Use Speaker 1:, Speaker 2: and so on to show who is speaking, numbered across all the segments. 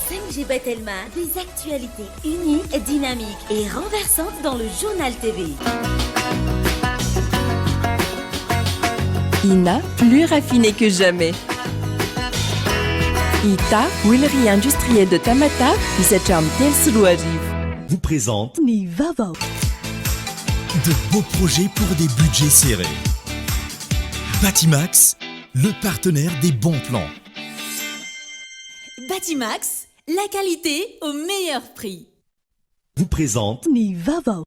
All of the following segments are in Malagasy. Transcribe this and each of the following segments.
Speaker 1: 5G Batelma, des actualités uniques, dynamiques et renversantes dans le Journal TV.
Speaker 2: Ina, plus raffiné que jamais. Ita, huilerie industrielle de Tamatave, misy hatramin'ny 2003.
Speaker 3: Vous présente
Speaker 1: Ny vaovao.
Speaker 3: De beaux projets pour des budgets serrés. Batimax, le partenaire des bons plans.
Speaker 1: Batimax, la qualité au meilleur prix.
Speaker 3: Vous présente
Speaker 1: Ny vaovao.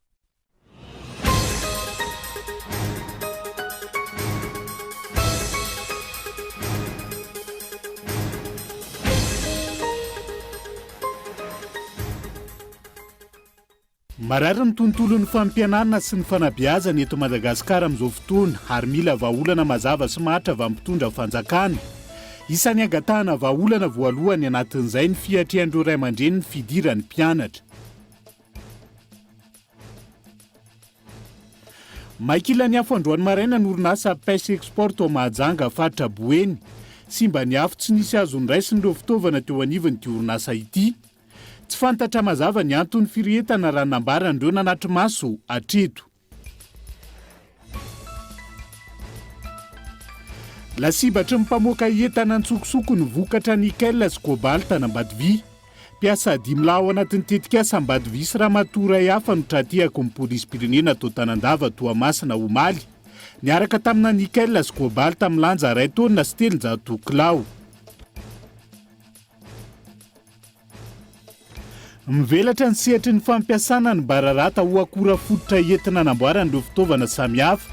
Speaker 4: Marary ny tontolon'ny fampianarana sy ny fanabeazana eto Madagasikara amin'izao fotoana ary mila vahaolana mazava sy maharitra avy amin'ny mpitondra fanjakana. Isan'ny angatahana vahaolana voalohany anatin'izay ny fiatrehan'ireo ray aman-dreny ny fidiran'ny mpianatra. May kilan'ny afo androany maraina ny orinasa Pêche Export ao Mahajanga, faritra Boeny. Simba ny afo tsy nisy azo noraisina ireo fitaovana teo anivon'ity orinasa ity. Tsy fantatra mazava ny anton'ny firehetana raha ny nambaran'ireo nanatri-maso hatreto. Lasibatry ny mpamoaka entana an-tsokosoko ny vokatra nickel sy cobalt an'Ambatovi. Mpiasa dimy lahy ao anatin'ny tetikasa Ambatovi sy ramatoa iray hafa no tra-tehaky ny polisim-pirenena tao Tanandava, Toamasina, omaly, niaraka tamina nickel sy cobalt milanja iray taonina sy 300 kilao. Mivelatra ny sehatry ny fampiasana ny bararata ho akora fototra entina anamboarana ireo fitaovana samihafa,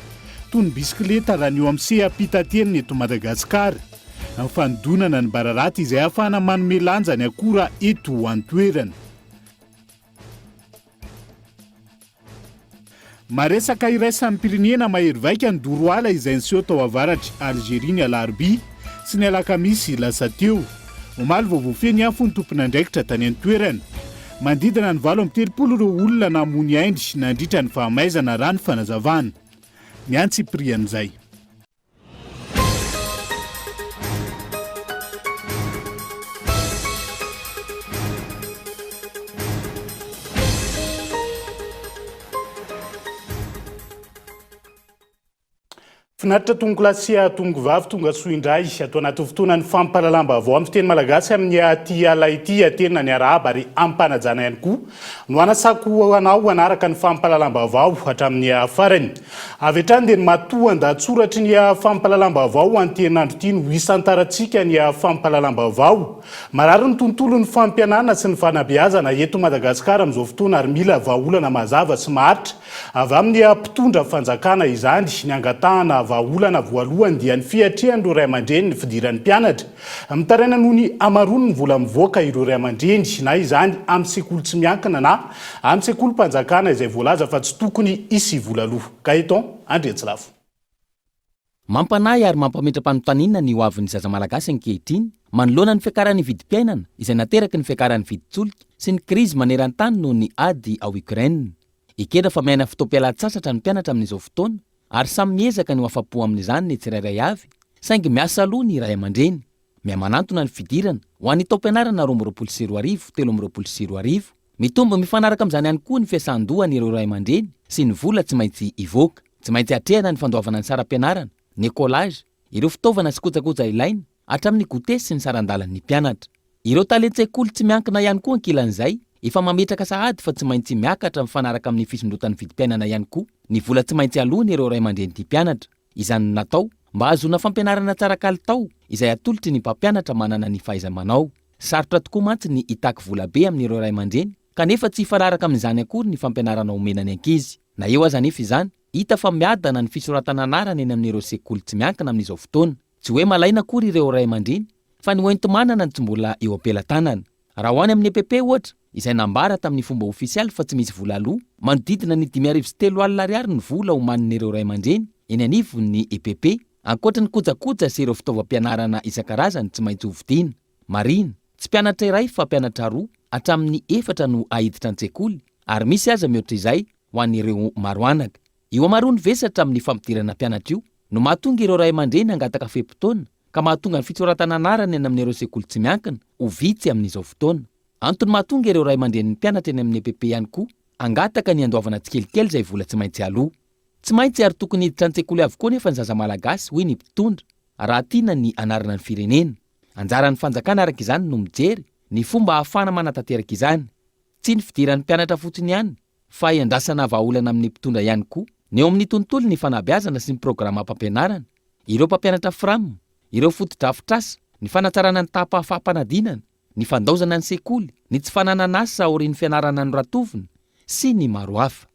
Speaker 4: toy ny bisikileta raha ny eo amin'ny seha-pitaterana eto Madagasikara. Ny fanodonana ny bararata izay ahafahana manome lanja ny akora eto an-toerana. Maresaka iraisam-pirenena mahery vaika ny doro ala izay niseho tao avaratr'i Algeria ny alarobia sy ny alakamisy lasa teo. Omaly vao voafehy ny afo ny tompon'andraikitra tany an-toerana. Manodidina ny 38 ireo olona namoy ny ainy nandritra ny fahamaizana raha ny fanazavana. Ny antsipirian'izay. Finaritra tompokolahy sy tompokovavy, tonga soa indray ato anaty fotoanan'ny fampahalalam-baovao amin'ny fiteny malagasy amin'ny aty ala ity. Tena ny arahaba ary ampanajana ihany koa no anasako anao hanaraka ny fampahalalam-baovao hatramin'ny farany. Avy hatrany dia ny matoan-dahatsoratry ny fampahalalam-baovao ho an'ity herinandro ity no hisantarantsika ny fampahalalam-baovao. Marary ny tontolon'ny fampianarana sy ny fanabeazana eto Madagasikara amin'izao fotoana ary mila vahaolana mazava sy maharitra avy amin'ny mpitondra fanjakana izany. Ny angatahana vahaolana voalohany dia ny fiatrehan'ireo ray aman-dreny ny fidiran'ny mpianatra. Mitaraina noho ny hamaroan'ny vola mivoaka ireo ray aman-dreny na izany amin'ny sekoly tsy miankina na Amin'ny sekolim-panjakana izay voalaza fa tsy tokony hisy vola aloa. Gaëtan Andriantsilafo.
Speaker 5: Mampanahy ary mampametra-panontaniana ny hoavin'ny zaza malagasy ankehitriny manoloana ny fiakaran'ny vidim-piainana izay nateraky ny fiakaran'ny vidin-tsolika sy ny krizy maneran-tany noho ny ady ao Ukraine. Ekena fa miaina fotoam-pialan-tsasatra ny mpianatra amin'izao fotoana ary samy miezaka ny ho afa-po amin'izany ny tsirairay avy saingy miasa aloha ny ray aman-dreny. Mihamanantona ny fidirana ho an'ny taom-pianarana 2022 2023. Mitombo mifanaraka amin'izany ihany koa ny fiasan-dohan'ireo ray aman-dreny sy ny vola tsy maintsy hivoaka. Tsy maintsy atrehana ny fandoavana ny saram-pianarana, ny écolage, ireo fitaovana sy kojakoja ilaina, hatramin'ny goûter sy ny saran-dalan'ny mpianatra. Ireo talen-tsekoly tsy miankina ihany koa ankilan'izay, efa mametraka sahady fa tsy maintsy miakatra mifanaraka amin'ny fisondrotan'ny vidim-piainana ihany koa ny vola tsy maintsy aloan'ireo ray aman-drenin'ity mpianatra. Izany no natao mba hahazoana fampianarana tsara kalitao izay atolotry ny mpampianatra manana ny fahaiza-manao. Sarotra tokoa mantsy ny hitaky vola be amin'ireo ray aman-dreny kanefa tsy hifanaraka amin'izany akory ny fampianarana omena ny ankizy. Na eo aza anefa izany, hita fa miadana ny fisoratana anarana eny amin'ireo sekoly tsy miankina amin'izao fotoana. Tsy hoe malaina akory ireo ray aman-dreny fa ny hoenti-manana no tsy mbola eo am-pelatanana. Raha ho any amin'ny EPP ohatra, izay nambara tamin'ny fomba ofisialy fa tsy misy vola aloa, manodidina ny 30 500 ariary ny vola omanin'ireo ray aman-dreny eny anivon'ny EPP, ankoatra ny kojakoja sy ireo fitaovam-pianarana isan-karazany tsy maintsy hovidiana. Marihina, tsy mpianatra iray fa mpianatra roa hatramin'ny efatra no ahiditra an-tsekoly ary misy aza mihoatra izay ho an'ireo maro anaka. Io hamaroan'ny vesatra amin'ny fampidirana mpianatra io no mahatonga ireo ray aman-dreny hangataka fe-potoana ka mahatonga ny fitsoratana anarana eny amin'ireo sekoly tsy miankina ho vitsy amin'izao fotoana. Antony mahatonga ireo ray aman-drenin'ny mpianatra eny amin'ny EPP ihany koa hangataka ny handoavana tsikelikely izay vola tsy maintsy aloa. Tsy maintsy ary tokony hiditra an-tsekoly avokoa nefa ny zaza malagasy, hoy ny mpitondra, raha tiana ny hanarina ny firenena. Anjaran'ny fanjakana araka izany no mijery ny fomba ahafahana manatanteraka izany. Tsy ny fidiran'ny mpianatra fotsiny ihany fa iandrasana vahaolana amin'ny mpitondra ihany koa ny eo amin'ny tontolon'ny fanabeazana sy ny programam-pampianarana, ireo mpampianatra fram, ireo fotodrafitrasa, ny fanatsarana ny taham-pahafaham-panadinana, ny fandaozana ny sekoly, ny tsy fananana asa aorian'ny fianarana noratovina, sy ny maro hafa.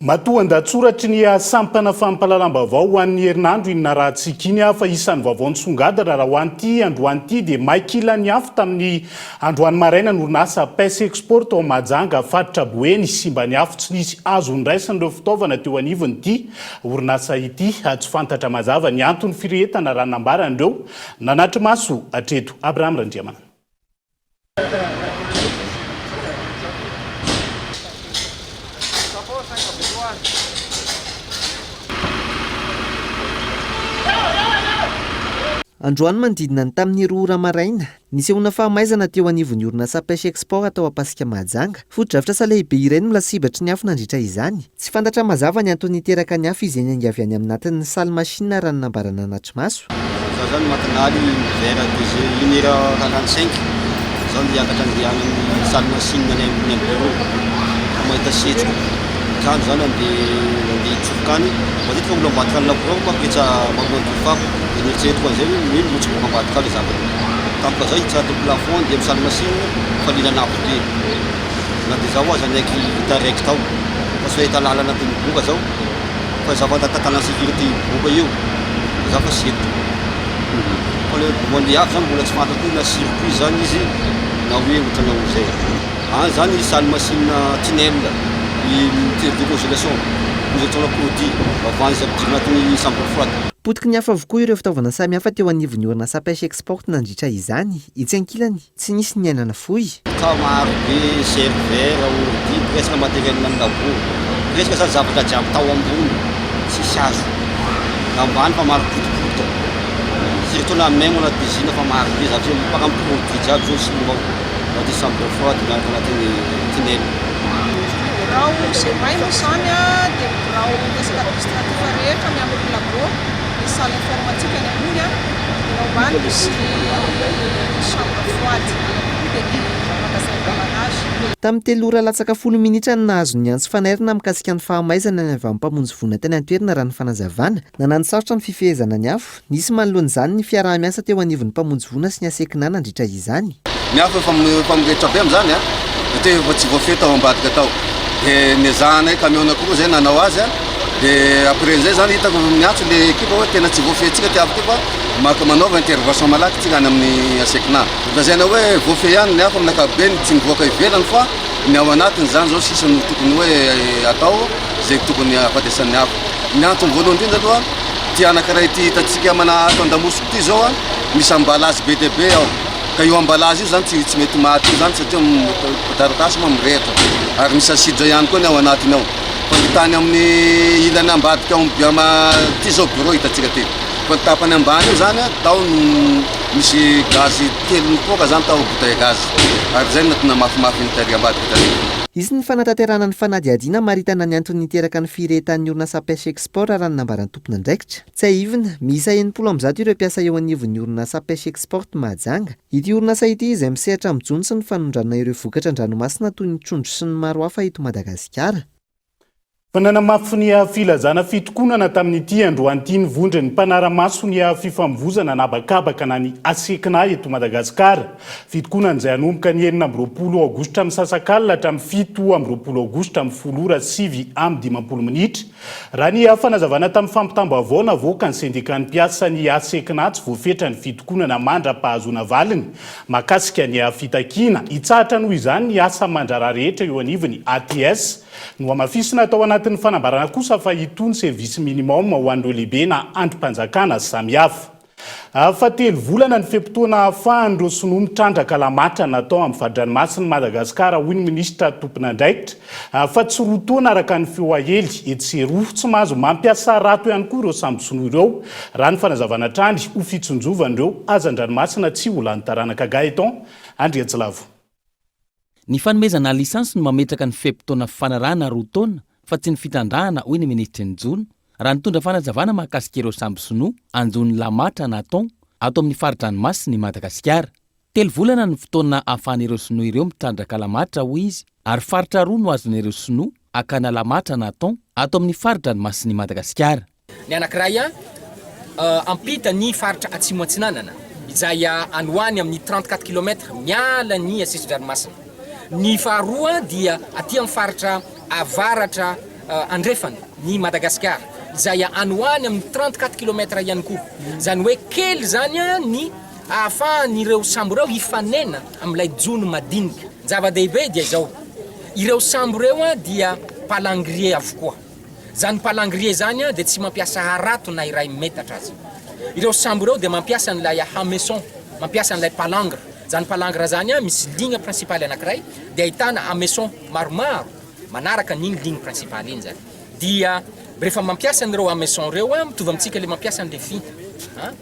Speaker 4: Matoan-dahatsoratry ny sampana fampahalalam-baovao ho an'ny herinandro iny narahantsika iny fa isan'ny vaovao nisongadina raha ho an'ity androany ity dia may kilan'ny afo tamin'ny androany maraina ny orinasa Pes Export ao Mahajanga, faritra Boeny. Simba ny afo tsy nisy azo niraisana ireo fitaovana teo anivon'ity orinasa ity. Tsy fantatra mazava ny anton'ny firehetana raha ny nambaran'ireo nanatri-maso hatreto. Abraham Randriamanana.
Speaker 6: Androany manodidina ny tamin'ny 2 ora maraina, nisehoana fahamaizana teo anivon'ny orinasa Pêche Export tao Ampasika Mahajanga. Fotodrafitrasa lehibe iray no lasibatry ny afo nandritra izany. Tsy fantatra mazava ny antony niteraka ny afo izay niainga avy any aminatin'ny salle machine raha ny nambarana natrimaso.
Speaker 7: Za zany matinale vers deux heures une heure 45 zaho ndeha hiakatra andeha any amin'ny salle machine any ambony amin'ny bureau fa mahita setroka kanjo zany andeha andeha hitsofoka any matetika olona ambadika any lakroa manko rehetra mamono fako dia nieritreretiko an'izay hoe hoe mirotsaka ambadika ao le zavatra tampoka zay hitsara teo plafond andeha amin'ny salle machine fa lilan'afo be na dia zaho aza niaiky taraiky tao fa tsy nahita lalana teny miboaka zaho fa za fa tantanan'ny sécurité hiboaka eo za fa seto fa le mandeha avy zany mbola tsy fantatro hoe na circuit zany izy na hoe ohatrany ahoana zay any zany salle machine tunnel ny décongélation congestion produit avant izy ampidirina anatin'ny chambre froide.
Speaker 6: Potiky ny afo avokoa ireo fitaovana samihafa teo anivon'ny orinasa Pêche Export nandritra izany. Etsy ankilany, tsy nisy ny aina nafoy.
Speaker 7: Ka maro be serveur, ordi, presque matériel ny labo, presque zany zavatra jiaby tao ambony tsisy azo, ny ambany fa maro potipotika, surtout na même anaty usine fa maro be zavatra mipaka amin'ny produit jiaby zao simba ao anaty chambre froide miaraka anatin'ny tunnel.
Speaker 8: Birao izay may moa izany dia ny birao resaka administratif rehetra miampy ny labo, ny salle informatique any ambony dia ny ao ambany misy chambre froide dia ny magasin demballage.
Speaker 6: Tamin'ny telo ora latsaka folo minitra no nahazo ny antso fanairana mikasika ny fahamaizana ny avy amin'ny mpamonjy voina teny an-toerana raha ny fanazavana. Nananosarotra ny fifehezana ny afo. Nisy manoloana izany ny fiaraha-miasa teo anivon'ny mpamonjy voina sy ny Asekna nandritra izany.
Speaker 9: Ny afo efa efa mirehitra be amin'izany an, satria efa tsy voafehy tao ambadika tao. Dia nezahanay camion anankiroa izay nanao azy an, dia après an'izay izany hitako miantso le ekipa hoe tena tsy voafehintsika ity afo ity fa maka manaova intervention malaky tsika any amin'ny Asekna. Lazaina hoe voafehy ihany ny afo amin'ny ankapobeny, tsy mivoaka ivelany fa ny ao anatiny izany izao sisa no tokony hoe atao izay tokony hahafatesan'ny afo. Ny antony voalohany indrindra aloha, Ity anankiray ity hitantsika mana ato andamosiko ity izao an, misy emballage be dia be ao, ka io emballage io zany tsy tsy mety maty io zany satria taratasy moa mirehitra, ary misy asidra ihany koa ny ao anatiny ao, fa ny tany amin'ny ilany ambadika ao amin'ny ity zao bureau hitantsika ity, fa ny tapany ambany io zany an, tao no misy gaz telo nipoaka zany tao bouteille gaz, ary zay no namafimafy ny tary ambadika tary.
Speaker 6: Hisy ny fanatanterahana ny fanadihadiana hamaritana ny antony niteraka ny firehetan'ny orinasa Pêche Export raha ny nambaran'ny tompon'andraikitra. Tsiahivina, miisa 160 ireo mpiasa eo anivon'ny orinasa Pêche Export Mahajanga. Ity orinasa ity izay misehatra amin'ny jono sy ny fanondranana ireo vokatra an-dranomasina toy ny trondro sy ny maro hafa eto Madagasikara.
Speaker 4: Fa nanamafy ny filazana fitokonana tamin'ity androany ity ny vondron'ny mpanara-maso ny fifamoivozana an'habakabaka na ny Asekna eto Madagasikara. Fitokonana izay hanomboka ny 26 aogositra misasakalina hatramin'ny 27 aogositra amin'ny folo ora 59 minitra. Raha ny fanazavana tamin'ny fampitam-baovao navoakan'ny sendikan'ny mpiasa ny Asekna tsy voafetra ny fitokonana mandra-pahazoana valiny mahakasika ny fitakiana. Hitsahatra noho izany ny asa aman-draharaha rehetra eo anivon'ny ATS. Nohamafisina tao anatin'ny fanambarana kosa fa hitohy ny service minimum ho an'ireo lehibe na andrim-panjakana samihafa. Fa telo volana ny fe-potoana ahafahan'ireo sinoa mitrandraka lamatra natao amin'ny fari-dranomasin'i Madagasikara, hoy ny minisitra tompon'andraikitra, fa tsy roa taona araka ny feo aely etsy sy eroa. Tsy mahazo mampiasa harato ihany koa ireo sambo sinoa ireo, raha ny fanazavana hatrany, ho fitsinjovana ireo hazan-dranomasina tsy ho lany taranaka. Gaëtan Andriatsilavo.
Speaker 5: Ny fanomezana lisansy no mametraka ny fe-potoana fifanarahana 2 taona fa tsy ny fitrandrahana, hoy ny minisitry ny Jono, raha nitondra fanazavana mahakasika ireo sambo sinoa anjono lamatra na thon ato amin'ny fari-dranomasin'i Madagasikara. Telo volana ny fotoana ahafahan'ireo sinoa ireo mitrandraka lamatra, hoy izy, ary faritra roa no azon'ireo sinoa hakana lamatra na thon ato amin'ny fari-dranomasin'i Madagasikara.
Speaker 10: Ny anankiray ampita ny faritra atsimo atsinanana izay any ho any amin'ny 34 kilomètres miala ny sisin-dranomasina. Ny faharoa dia aty amin'ny faritra avaratra andrefana ny Madagasikara izay any ho any amin'ny 34 kilomètres ihany koa. Izany hoe kely izany ny ahafahan'ireo sambo ireo hifanena amin'ilay jono madinika. Ny zava-dehibe dia izao, ireo sambo ireo dia palangrier avokoa. Izany palangrier izany dia tsy mampiasa harato na iray metatra aza. Ireo sambo ireo dia mampiasa an'ilay hameçon, mampiasa an'ilay palangre. Izany palangre izany misy ligne principale anankiray dia ahitana hameçon maromaro manaraka an'iny ligne principale iny izany. Dia rehefa mampiasa an'ireo hameçon ireo, mitovy amintsika ilay mampiasa an'ilay finta,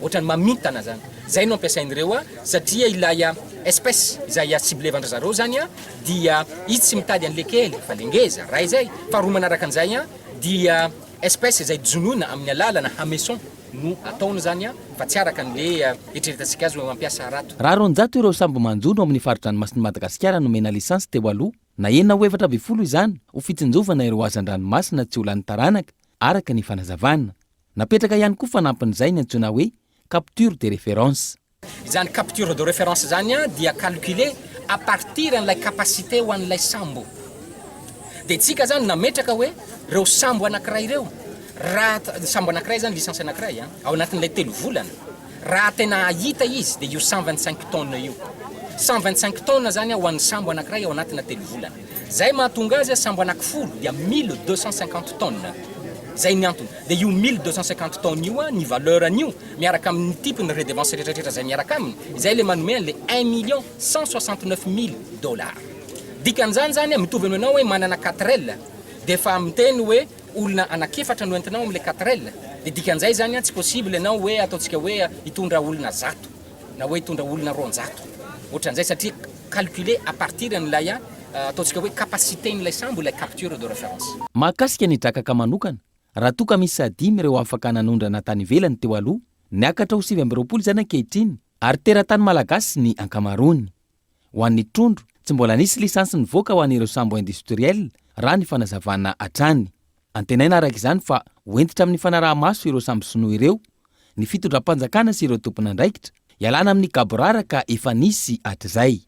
Speaker 10: ohatran'ny mamintana izany. Izay no ampiasain'ireo satria ilay espèce izay ciblevan-dry zareo izany dia izy tsy mitady an'le kely fa le ngeza, ray zay, faharoa manaraka an'izay an dia espèce izay jonoina amin'ny alalana hameçon no ataony zany an fa tsy araka an'le eritreretantsika azy hoe mampiasa harato.
Speaker 5: Raha 200 ireo sambo manjono ao amin'ny fari-dranomasin'i Madagasikara nomena lisansy teo aloha, nahena ho 14 izany ho fitsinjovana ireo hazan-dranomasina tsy ho lany taranaka, araka ny fanazavana. Napetraka ihany koa fanampin'izay ny antsoina hoe capture de référence.
Speaker 10: Izany capture de référence izany dia calculer à partir an'ilay capacité ho an'ilay sambo. Dia tsika zany nametraka hoe ireo sambo anankiray ireo, raha sambo anankiray zany licence anankiray an, ao anatin'ilay telo volana, raha tena hahita izy dia io 125 tonnes io. 125 tonnes zany ho an'ny sambo anankiray ao anatina telo volana. Zay mahatonga azy sambo anankifolo dia 1250 tonnes. Zay ny antony. Dia io 1250 tonnes io ny valeur an'io miaraka amin'ny type ny redevance rehetrarehetra izay miaraka aminy, izay ilay manome an'ilay 1 169 000 dollars. Dikan'izany zany mitovy amin'ny anao hoe manana 4L dia efa miteny hoe olona anankiefatra no entinao amin'ilay 4L, dia dikan'izay zany tsy possible ianao hoe ataontsika hoe hitondra olona 100 na hoe hitondra olona 200 ohatran'izay satria calculé à partir an'ilay ataontsika hoe capacité-n'ilay sambo ilay capture de référence.
Speaker 5: Mahakasika ny drakaka manokana, Raha toa ka miisa dimy ireo afaka nanondrana tany ivelany teo aloha, niakatra ho 29 izany ankehitriny ary teratany malagasy ny ankamaroany. Ho an'ny trondro, tsy mbola nisy lisansy nivoaka ho an'ireo sambo industriel, raha ny fanazavana hatrany. Antenaina araka izany fa ho hentitra amin'ny fanaraha-maso ireo sambo sinoa ireo ny fitondram-panjakana sy ireo tompon'andraikitra, hialana amin'ny gaboraraka efa nisy hatrizay.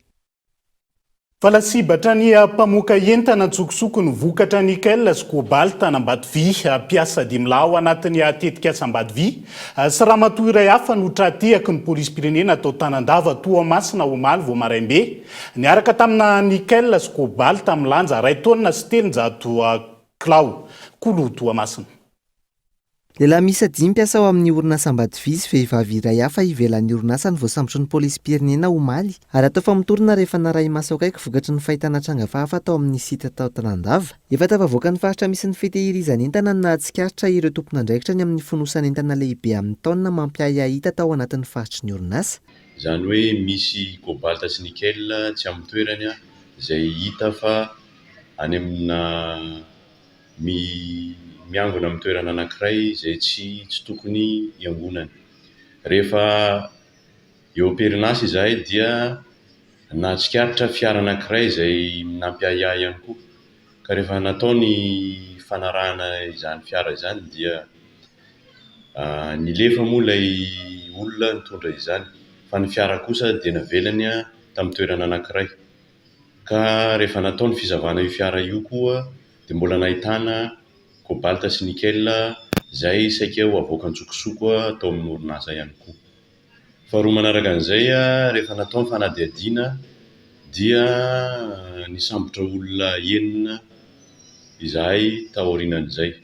Speaker 4: Fa lasibatra ny mpamoaka entana an-tsokosoko ny vokatra nickel sy cobalt an'Ambatovy. Mpiasa dimy lahy ao anatin'ny tetikasa Ambatovy sy ramatoa iray hafa no tra-tehaky ny polisim-pirenena tao Tanandava, Toamasina omaly vao maraim-be, niaraka tamina nickel sy cobalt milanja iray taonina sy 300 kilao. Kolo Toamasina.
Speaker 6: Lehilahy miisa dimy mpiasa ao amin'ny orinasa Ambatovihy sy vehivavy iray hafa ivelan'ny orinasa no voasambotry ny polisim-pirenena omaly ary atao famotorana rehefa narahi-maso akaiky vokatry ny fahitana tranga hafahafa tao amin'ny site tao Tanandava. Efa tafavoaka ny faritra misy ny fitehirizan'entana no nahatsikaritra ireo tompon'andraikitra ny amin'ny fonosan'entana lehibe amin'ny taonina mampiahiahy hita tao anatin'ny faritry ny orinasa.
Speaker 11: Izany hoe misy cobalt sy nickel tsy amin'ny toerany izay hita fa any amina miangona amin'ny toerana anankiray izay tsy tsy tokony hiangonany. Rehefa eo am-perinasa izahay dia nahatsikaritra fiara anankiray izay nampiahiahy ihany koa, ka rehefa natao ny fanarahana izany fiara izany dia nilefa moa ilay olona nitondra izany, fa ny fiara kosa dia navelany tamin'ny toerana anankiray. Ka rehefa natao ny fisavana io fiara io koa dia mbola nahitana cobalt sy nickel izay saika ho avoaka an-tsokosoko tao amin'ny orinasa ihany koa. Faharoa manaraka an'izay, rehefa natao ny fanadihadiana dia nisambotra olona enina izahay taorianan'izay,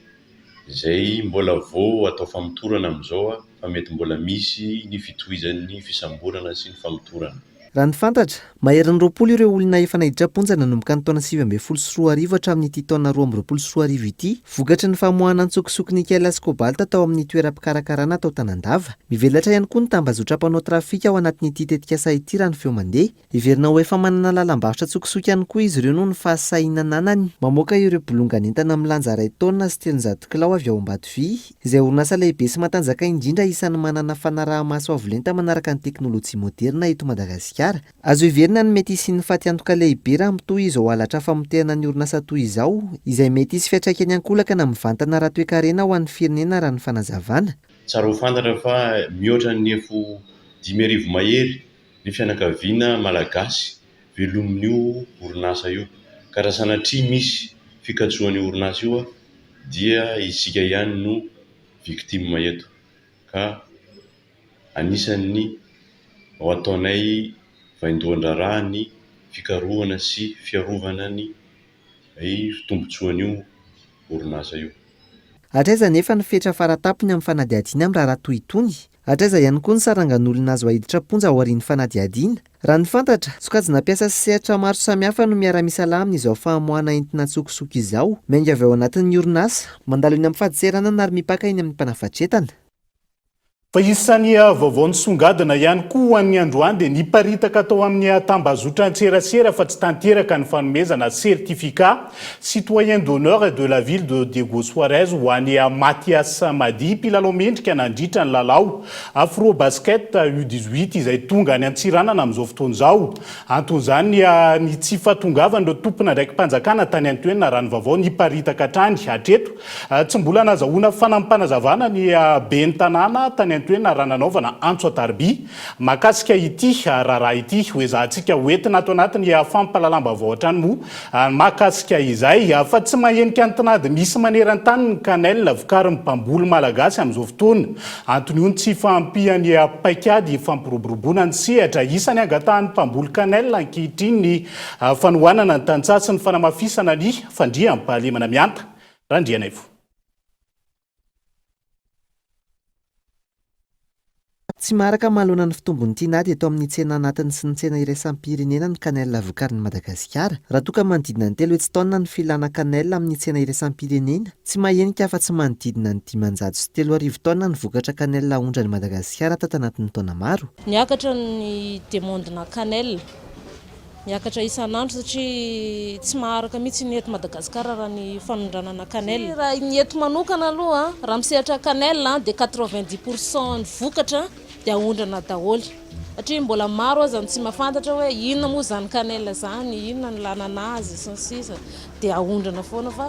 Speaker 11: izay mbola vao atao famotorana amin'izao fa mety mbola misy ny fitohizan'ny fisamborana sy ny famotorana.
Speaker 6: Raha ny fantatra, maherin'ny 20 ireo olona efa naiditra am-ponja nanomboka ny taona 2019 hatramin'ity taona 2022 ity, vokatry ny famoahana an-tsokosoko nickel sy cobalt tao amin'ny toeram-pikarakarana tao Tanandava. Mivelatra ihany koa ny tambazotra mpanao trafika ao anatin'ity tetikasa ity raha ny feo mandeha. Heverina ho efa manana lalam-barotra an-tsokosoko ihany koa izy ireo noho ny fahasahiana ananany mamoaka ireo bolongan'entana milanja iray taonina sy 300 kilao avy ao Ambatovy. Izay orinasa lehibe sy matanjaka indrindra isan'ny manana fanaraha-maso avo lenta manaraka ny teknolojia moderina eto Madagasikara. Azo heverina ny mety hisian'ny fatiantoka lehibe raha mitohy izao halatra famotehana ny orinasa toy izao, izay mety hisy fiantraikany ankolaka na mivantana ara-toekarena ho an'ny firenena raha ny fanazavana.
Speaker 11: Tsara ho fantatra fa mihoatra ny efo 5000 mahery ny fianakaviana malagasy velomin'io orinasa io ka raha sanatria misy fikatsoan'io orinasa io dia isika ihany no victime eto ka anisan'ny ho ataonay vaindohan-draharaha ny fikarohana sy fiarovana ny tombotsoan'io orinasa io.
Speaker 6: Hatraiza anefa ny fetra faratapony amin'ny fanadihadiana amin'ny raharaha toy itony? Hatraiza ihany koa ny sarangan'olona azo aiditra am-ponja aorian'ny fanadihadiana? Raha ny fantatra, sokajina mpiasa sy sehatra maro samihafa no miara-misalahy amin'izao famoahana entina an-tsokosoko izao, miainga avy ao anatin'ny orinasa, mandalo eny amin'ny fadintseranana ary mipaka eny amin'ny mpanafatretana.
Speaker 4: Fa isan'ny vaovao nisongadina ihany koa ho an'ny androany dia niparitaka tao amin'ny tambazotran-tserasera fa tsy tanteraka ny fanomezana certificat citoyen d'honneur de la ville de Diego Suarez ho an'i Mathias Madi, mpilalao mendrika nandritra ny lalao Afrobasket U 18 izay tonga any Antsiranana amin'izao fotoana izao. Anton'izany ny tsy fahatongavan'ireo tompon'andraiki-panjakana tany an-toerana raha ny vaovao niparitaka hatrany. Hatreto, tsy mbola nazahoana fanampim-panazavana ny ben'ny tanàna tany an-toerana raha nanaovana antso an-tariby mahakasika ity raharaha ity. Hoezahantsika hoentina ato anatin'ny fampahalalam-baovao hatrany moa Mahakasika izay, fa tsy mahenika ny tinady misy maneran-tany ny cannelle vokarin'ny mpamboly malagasy amin'izao fotoana. Antony io ny tsy fahampian'ny paikady fampiroboroboana ny sehatra. Isan'ny angatahan'ny mpamboly cannelle ankehitriny ny fanohanana ny tantsaha sy ny fanamafisana ny fandriampahalemana mihanta. Randrianaivo.
Speaker 6: Tsy maharaka manoloana ny fitombon'ny tinady eto amin'ny tsena anatiny sy ny tsena iraisam-pirenena ny cannelle vokarin'i Madagasikara. Raha toa ka manodidina ny 300 taonina ny filana cannelle amin'ny tsena iraisam-pirenena, tsy mahenika afa-tsy manodidina ny 3500 taonina ny vokatra cannelle aondran'i Madagasikara tato anatin'ny taona maro.
Speaker 12: Niakatra ny demande-na cannelle. Miakatra isan'andro satria tsy maharaka mihitsy ny eto Madagascar raha ny fanondranana cannelle. Raha ny eto manokana aloha raha misehatra cannelle dia 90 pour cent ny vokatra dia aondrana daholo satria mbola maro aza ny tsy mahafantatra hoe inona moa izany cannelle izany, inona ny ilana anazy sy ny sisa dia aondrana foana fa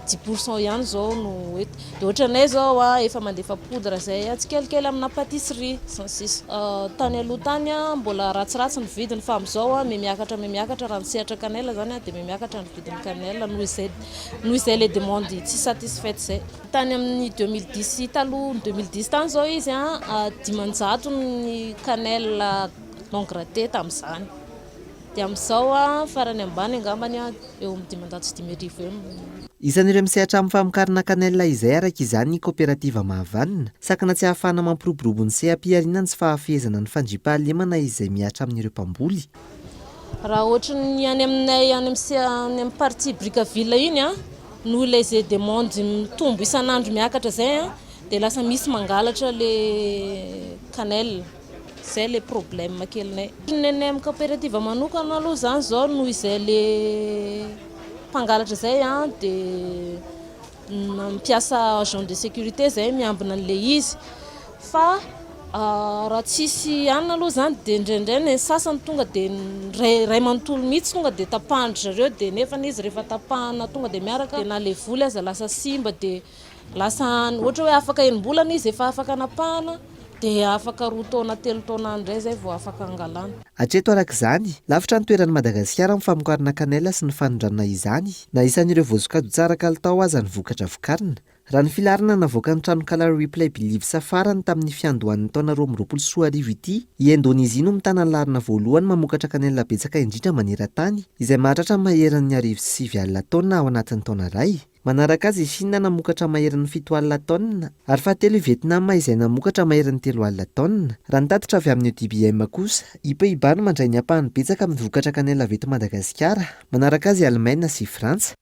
Speaker 12: dix pour cent ihany izao no eto. Dia ohatranay izao efa mandefa poudre izay tsikelikely amina pâtisserie sy ny sisa. Tany aloha tany mbola ratsiratsy ny vidiny fa amin'izao mihamiakatra mihamiakatra raha ny sehatra cannelle izany dia mihamiakatra ny vidin'ny cannelle noho izay noho izay ilay demande tsy satisfaite izay. Tany amin'ny 2010 taloha ny 2010 tany izao izy 500 ny cannelle non grattée tamin'izany. Dia amin'izao farany ambany angambany eo amin'ny 550 eo.
Speaker 6: Isan'ireo misehatra amin'ny famokarana cannelle izay araka izany ny kaoperativa Mahavanona. Sakana tsy ahafahana mampiroborobo ny seha-pihariana ny tsy fahafehezana ny fandriampahalemana izay mihatra amin'ireo mpamboly.
Speaker 12: Raha ohatry ny any aminay any amin'ny partie Brickaville iny noho ilay izay demande mitombo isan'andro miakatra izay dia lasa misy mangalatra ilay cannelle. Zay le problème kelinay. Ny anay amin'ny coopérative manokana aloha zany zao noho izay le mpangalatra zay an de mampiasa agent de sécurité zay miambina an'le izy fa raha tsisy anona aloha zany de indraindray ny sasany tonga de ray manontolo mihitsy tonga de tapahan-dry zareo de nefany izy rehefa tapahana tonga de miaraka de na le voly aza lasa simba de Lasa any, ohatra hoe afaka enim-bolana izy efa afaka anapahana, dia afaka roa taona telo taona any indray izay vao afaka angalana.
Speaker 6: Hatreto araka izany, lavitra ny toeran'i Madagasikara amin'ny famokarana cannelle sy ny fanondranana izany, na isan'ireo voasokajy ho tsara kalitao aza ny vokatra vokarina. Raha ny filaharana navoakan'ny tranonkala Replay Beliefs farany tamin'ny fiandohan'ny taona 2022 ity, i Indonezia no mitana ny laharana voalohany mamokatra kanelina betsaka indrindra maneran-tany, izay mahatratra maherin'ny 1009 taonina ao anatin'ny taona iray. Manaraka azy i Shina namokatra maherin'ny 70 taonina, ary fahatelo i Vietnam izay namokatra maherin'ny 30 taonina. Raha ny tatitra avy amin'ny ODBM kosa, i Pays-Bas no mandray ny ampahany betsaka amin'ny vokatra kanelina avy eto Madagasikara, manaraka azy i Alemaina sy i Frantsa.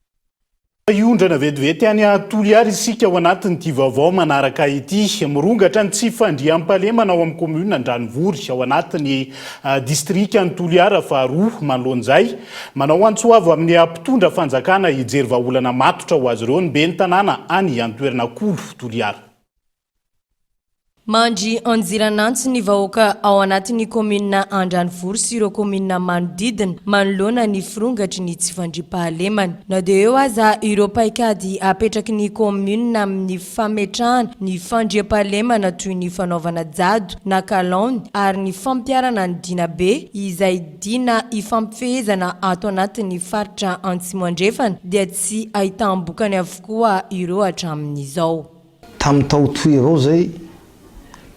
Speaker 4: Hiondrana vetivety any Toliara isika ao anatin'ity vaovao manaraka ity. Mirongatra ny tsy fandriampahalemana ao amin'ny kaominina Andranovory, ao anatin'ny distrikan'i Toliara faharoa. Manoloana izay, manao antso avo amin'ny mpitondra fanjakana hijery vahaolana matotra ho azy ireo ny ben'ny tanàna any an-toerana Kolo Toliara.
Speaker 13: Mandry anjiran'antsy ny vahoaka ao anatin'ny kaominina Andranovory sy ireo kaominina manodidina manoloana ny firongatry ny tsy fandriampahalemana. Na dia eo aza ireo paikady apetraky ny kaominina amin'ny fametrahana ny fandriampahalemana toy ny fanaovana jado na kalaony ary ny fampiharana ny dina be izay dina ifampifehezana ato anatin'ny faritra Antsimo Andrefana dia tsy ahitam-bokany avokoa ireo hatramin'izao.
Speaker 14: Tam tao toy avao zay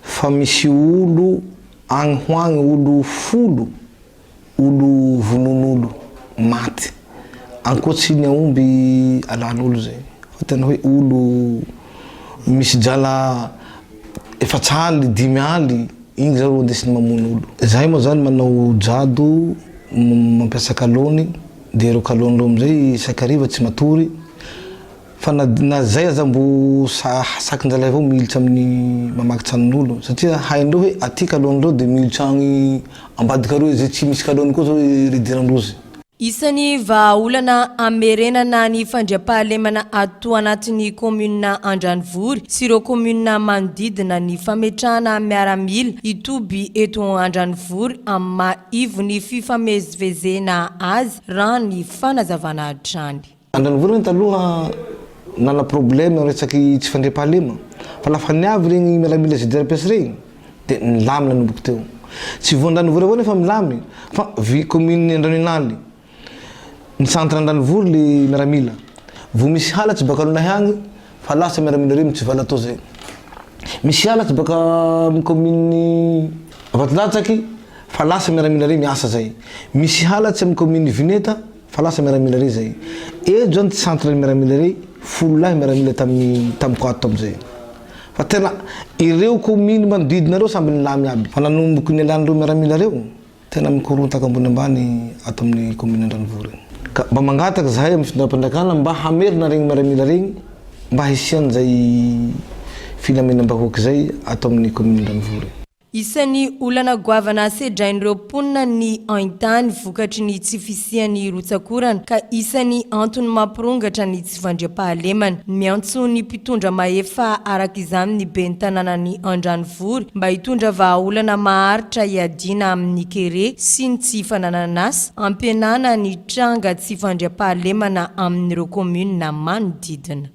Speaker 14: fa misy olo agny ho agny olo folo olo vonoin'olo maty ankoatsy ny aomby alan'olo zay fa tena hoe olo misy drala efatsaly dimy aly igny zao ro andesiny mamono olo. Zahay moa zany manao jado mampiasa kalôny de ireo kalôny reo amizay isak-hariva tsy matory Fa na na zay aza mbo sakin-jalahy avao militra amin'ny mamaky tranon'olo satria haindreo hoe aty kalôn'ireo de militra agny ambadika aroy zay tsy misy kalôny koa zao idiran-drozy.
Speaker 13: Isan'ny vahaolana hamerenana ny fandriampahalemana ato anatin'ny kaominina Andranovory sy ireo kaominina manodidina ny fametrahana miaramila hitoby eto Andranovory amin'ny maha ivon'ny fifamezivezena azy raha ny fanazavana hatrany.
Speaker 14: Andranovory anie taloha nana problème am resaky tsy fandriampahalema fa lafa niavy regny miaramila GDRPS regny de nilamy nanomboky teo. Tsy vao Andranovory avao nefa milamy fa vi commune Andranoinaly, ny centre Andranovory le miaramila, vao misy halatsy baka Alonahy agny fa lasa miaramila reo mitsivala tao zay. Misy halatsy baka am commune Ambatondratsaky fa lasa miaramila reo miasa zay. Misy halatsy am commune Vineta Fa lasa miaramila rey zay. Eto zany centre ny miaramila rey, folo lahy miaramila tamin'ny tamiko ato tamizay. Fa tena ireo commune manodidina reo samby nilamy aby. Fa nanomboky nialan'ireo miaramila reo, tena mikorontaka ambony ambany ato amin'ny commune Andranovory. Ka mba mangataka zahay amin'ny fitondram-panjakana mba hamerina regny miaramila regny mba hisian'izay filaminam-bahoaka izay ato amin'ny commune Andranovory.
Speaker 13: Isan'ny olana goavana sedrain'ireo mponina ny haintany vokatry ny tsy fisian'ny rotsak'orana ka isan'ny antony mampirongatra ny tsy fandriampahalemana. Miantso ny mpitondra mahefa araka izany ny ben'ny tanànan'i Andranovory mba hitondra vahaolana maharitra hiadiana amin'ny kere sy ny tsy fananan'asa hampihenana ny tranga tsy fandriampahalemana amin'ireo kaominina manodidina.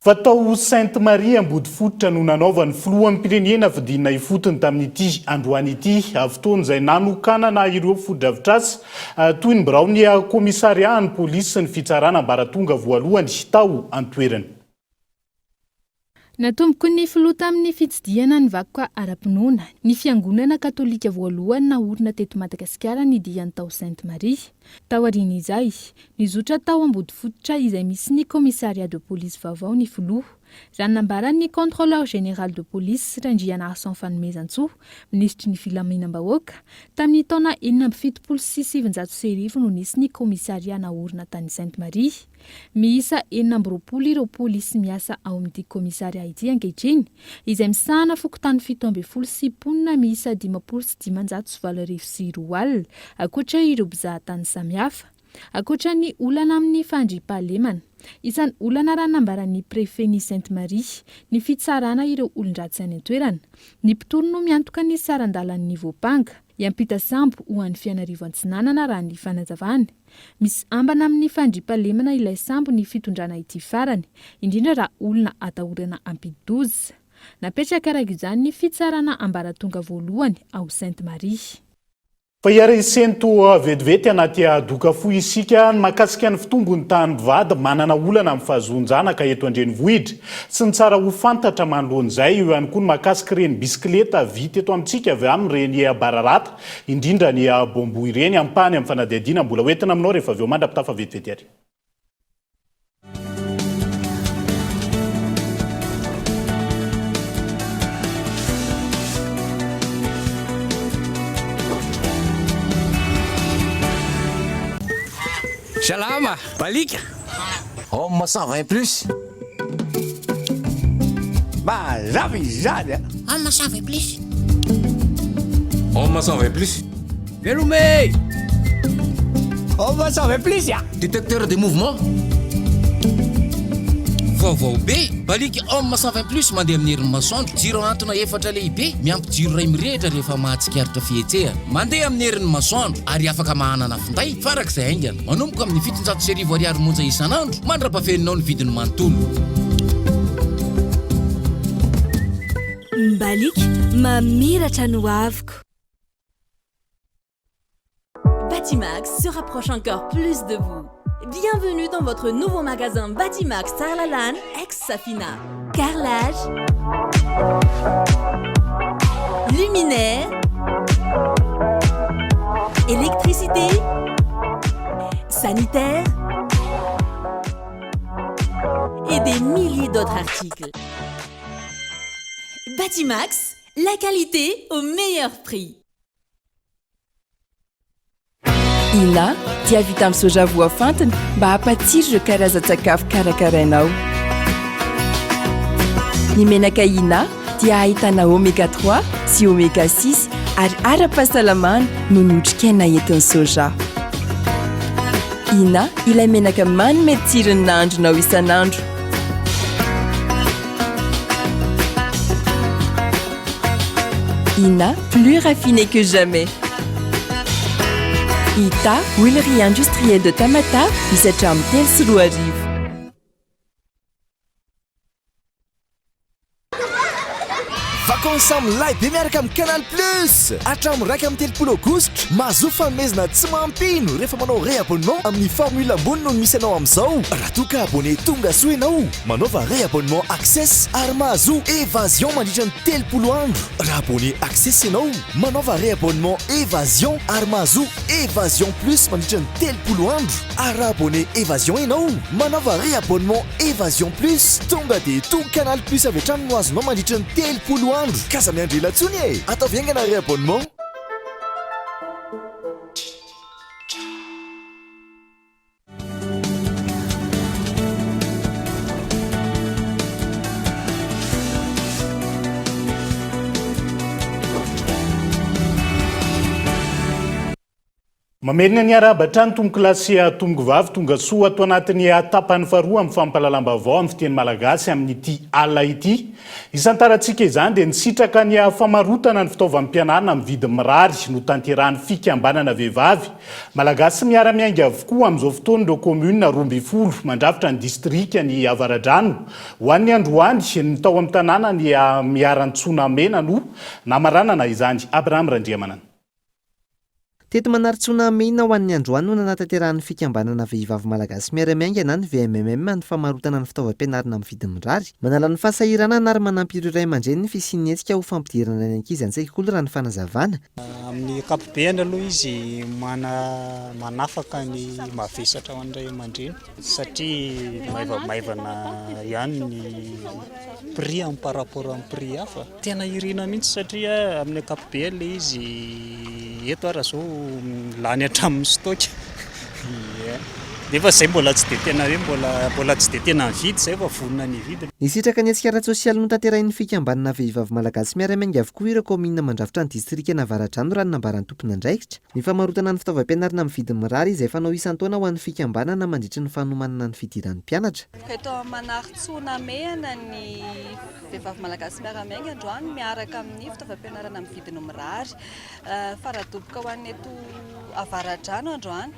Speaker 4: Fa tao Sainte Marie Ambodifototra no nanaovan'ny filoham-pirenena fidinana ifotony tamin'ity androany ity, fotoana izay nanokanana ireo fotodrafitrasa toy ny biraon'ny kaomisariahan'ny polisy sy ny fitsarana ambaratonga voalohany tao an-toerana.
Speaker 15: Natomboky ny filoha tamin'ny fitsidihana ny vakoka ara-pinoana, ny fiangonana katolika voalohany naorina teto Madagasikara ny diany tao Sainte Marie. Taorian'izay, nizotra tao Ambodifototra izay misy ny Commissariat de police vaovao ny filoha. Raha ny nambaran'ny Contrôleur général de police, Randrianarison Fanomezantsoa, minisitry ny Filaminam-bahoaka, tamin'ny taona 1976 no nisy ny Commissariat naorina tany Sainte Marie. Miisa 26 ireo polisy miasa ao amin'ity Commissariat ity ankehitriny, izay misahana fokontany 17 sy mponina miisa 250 820, ankoatra ireo mpizahatany samihafa. Ankoatra ny olana amin'ny fandriampahalemana. Isan'ny olana raha nambaran'ny Préfet-n'i Sainte Marie, ny fitsarana ireo olon-dratsy any an-toerana. Ny mpitory no miantoka ny saran-dalan'ny voampanga. Hiampita sambo ho any Fianarivo Antsinanana raha ny fanazavany. Misy ambana amin'ny fandriampahalemana ilay sambo ny fitondrana ity farany, indrindra raha olona atahorana hampidi-doza. Napetraka araka izany ny fitsarana ambaratonga voalohany ao Sainte Marie.
Speaker 4: Fa hiara-hisento vetivety anaty doka fohy isika ny mahakasika ny fitombon'ny tahan'ny mpivady manana olana amin'ny fahazoan-janaka eto an-drenivohitra. Tsy ny tsara ho fantatra manoloana izay, eo ihany koa ny mahakasika ireny bisikileta vita eto amintsika avy amin'ireny bararata, indrindra ny bambou ireny. Ampahany amin'ny fanadihadiana mbola hoentina aminao rehefa avy eo mandra-pitafa vetivety ary.
Speaker 16: Salama, Balika. Homme 120 plus. Mazava izany a. Homme 120
Speaker 17: plus.
Speaker 16: Homme 120 plus. Veloma e! Homme 120 plus a! Détecteur de mouvement. Vaovao be! Baliaka Homme 120 plus mandeha amin'ny herin'ny masoandro. Jiro ahantona efatra lehibe, miampy jiro iray mirehitra rehefa mahatsikaritra fihetsehana. Mandeha amin'ny herin'ny masoandro ary afaka mahanana finday farak'izay haingana. Manomboka amin'ny 1700 ariary monja isan'andro mandra-pafeninao ny vidiny manontolo.
Speaker 1: Mbaliaka, mamiratra ny hoaviko.
Speaker 18: Batimax se rapproche encore plus de vous. Bienvenue dans votre nouveau magasin Batimax Tsaralalàna ex Safina. Carrelage, luminaire, électricité, sanitaire et des milliers d'autres articles. Batimax, la qualité au meilleur prix.
Speaker 2: Ina dia vita amin'ny soja voafantina mba hampatsiro ireo karazan-tsakafo karakarainao. Ny menaka Ina dia ahitana oméga 3 sy oméga 6 ary ara-pahasalamana noho ny otrikaina entin'ny soja. Ina ilay menaka manome tsiro ny nahandronao isan'andro. Ina, plus raffiné que jamais. Ita, huilerie industrielle de Tamatave, misy hatramin'ny 2003.
Speaker 3: Vacances milay be miaraka amin'ny Canal Plus! Hatramin'ny 31 aogositra, mahazoa fanomezana tsy mampino rehefa manao réabonnement amin'ny formule ambony noho ny misy anao amin'izao. Raha toa ka abonné tonga soa ianao, manaova réabonnement Access ary mahazoa Evasion mandritra ny 30 andro. Raha abonné Access ianao, manaova réabonnement Evasion ary mahazoa Evasion Plus mandritra ny 30 andro. Ary raha abonné Evasion ianao, manaova réabonnement Evasion Plus, tonga dia tout Canal Plus avy hatrany no azonao mandritra ny 30 andro. K'aza miandry ela intsony e! Ataovy haingana réabonnement.
Speaker 4: Mamerina ny arahaba hatrany tompokolahy sy tompokovavy tonga soa ato anatin'ny tapany faharoa amin'ny fampahalalam-baovao amin'ny fiteny malagasy amin'ity alina ity. Isantarantsika izany dia nisitraka ny famarotana ny fitaovam-pianarana amin'ny vidiny mirary notanterahan'ny fikambanana vehivavy Malagasy miara-miainga avokoa amin'izao fotoana ireo kaominina 12 mandrafitra ny distrikan'i Avaradrano. Ho an'ny androany, ny tao amin'ny tanànan'i Miarantsonamena no namaranana izany. Abraham Randriamanana.
Speaker 6: Teto Manarintsoa-Namehina ho an'ny androany no nanatanterahan'ny fikambanana Vehivavy Malagasy Miara-Miainga na ny VMMM ny famarotana ny fitaovam-pianarana amin'ny vidiny mirary. Manala ny fahasahiranana ary manampy ireo ray aman-dreny ny fisian'ny hetsika ho fampidirana ny ankizy an-tsekoly raha ny fanazavana.
Speaker 19: Amin'ny ankapobeny aloha izy manafaka ny mavesatra ho an'ny ray aman-dreny satria maivamaivana ihany ny prix en par rapport amin'ny prix hafa. Tena irina mihitsy satria amin'ny ankapobeny ilay izy eto ary izao lany hatramin'ny stock. Nefa izay mbola tsy dia tena hoe mbola mbola tsy dia tena nividy izay fa vonona ny hividy.
Speaker 6: Nisitraka ny hetsika ara-tsosialy notanterahin'ny fikambanana Vehivavy Malagasy Miara-Miainga avokoa ireo kaominina mandrafitra ny distrikan'Avaradrano raha ny nambaran'ny tompon'andraikitra. Ny famarotana ny fitaovam-pianarana amin'ny vidiny mirary izay fanao isan-taona ho an'ny fikambanana mandritry ny fanomanana ny fidiran'ny mpianatra.
Speaker 20: Ka eto Manarintsoa Namehana ny Vehivavy Malagasy Miara-Miainga androany miaraka amin'ny fitaovam-pianarana amin'ny vidiny mirary. Faradoboka ho an'ny eto Avaradrano androany.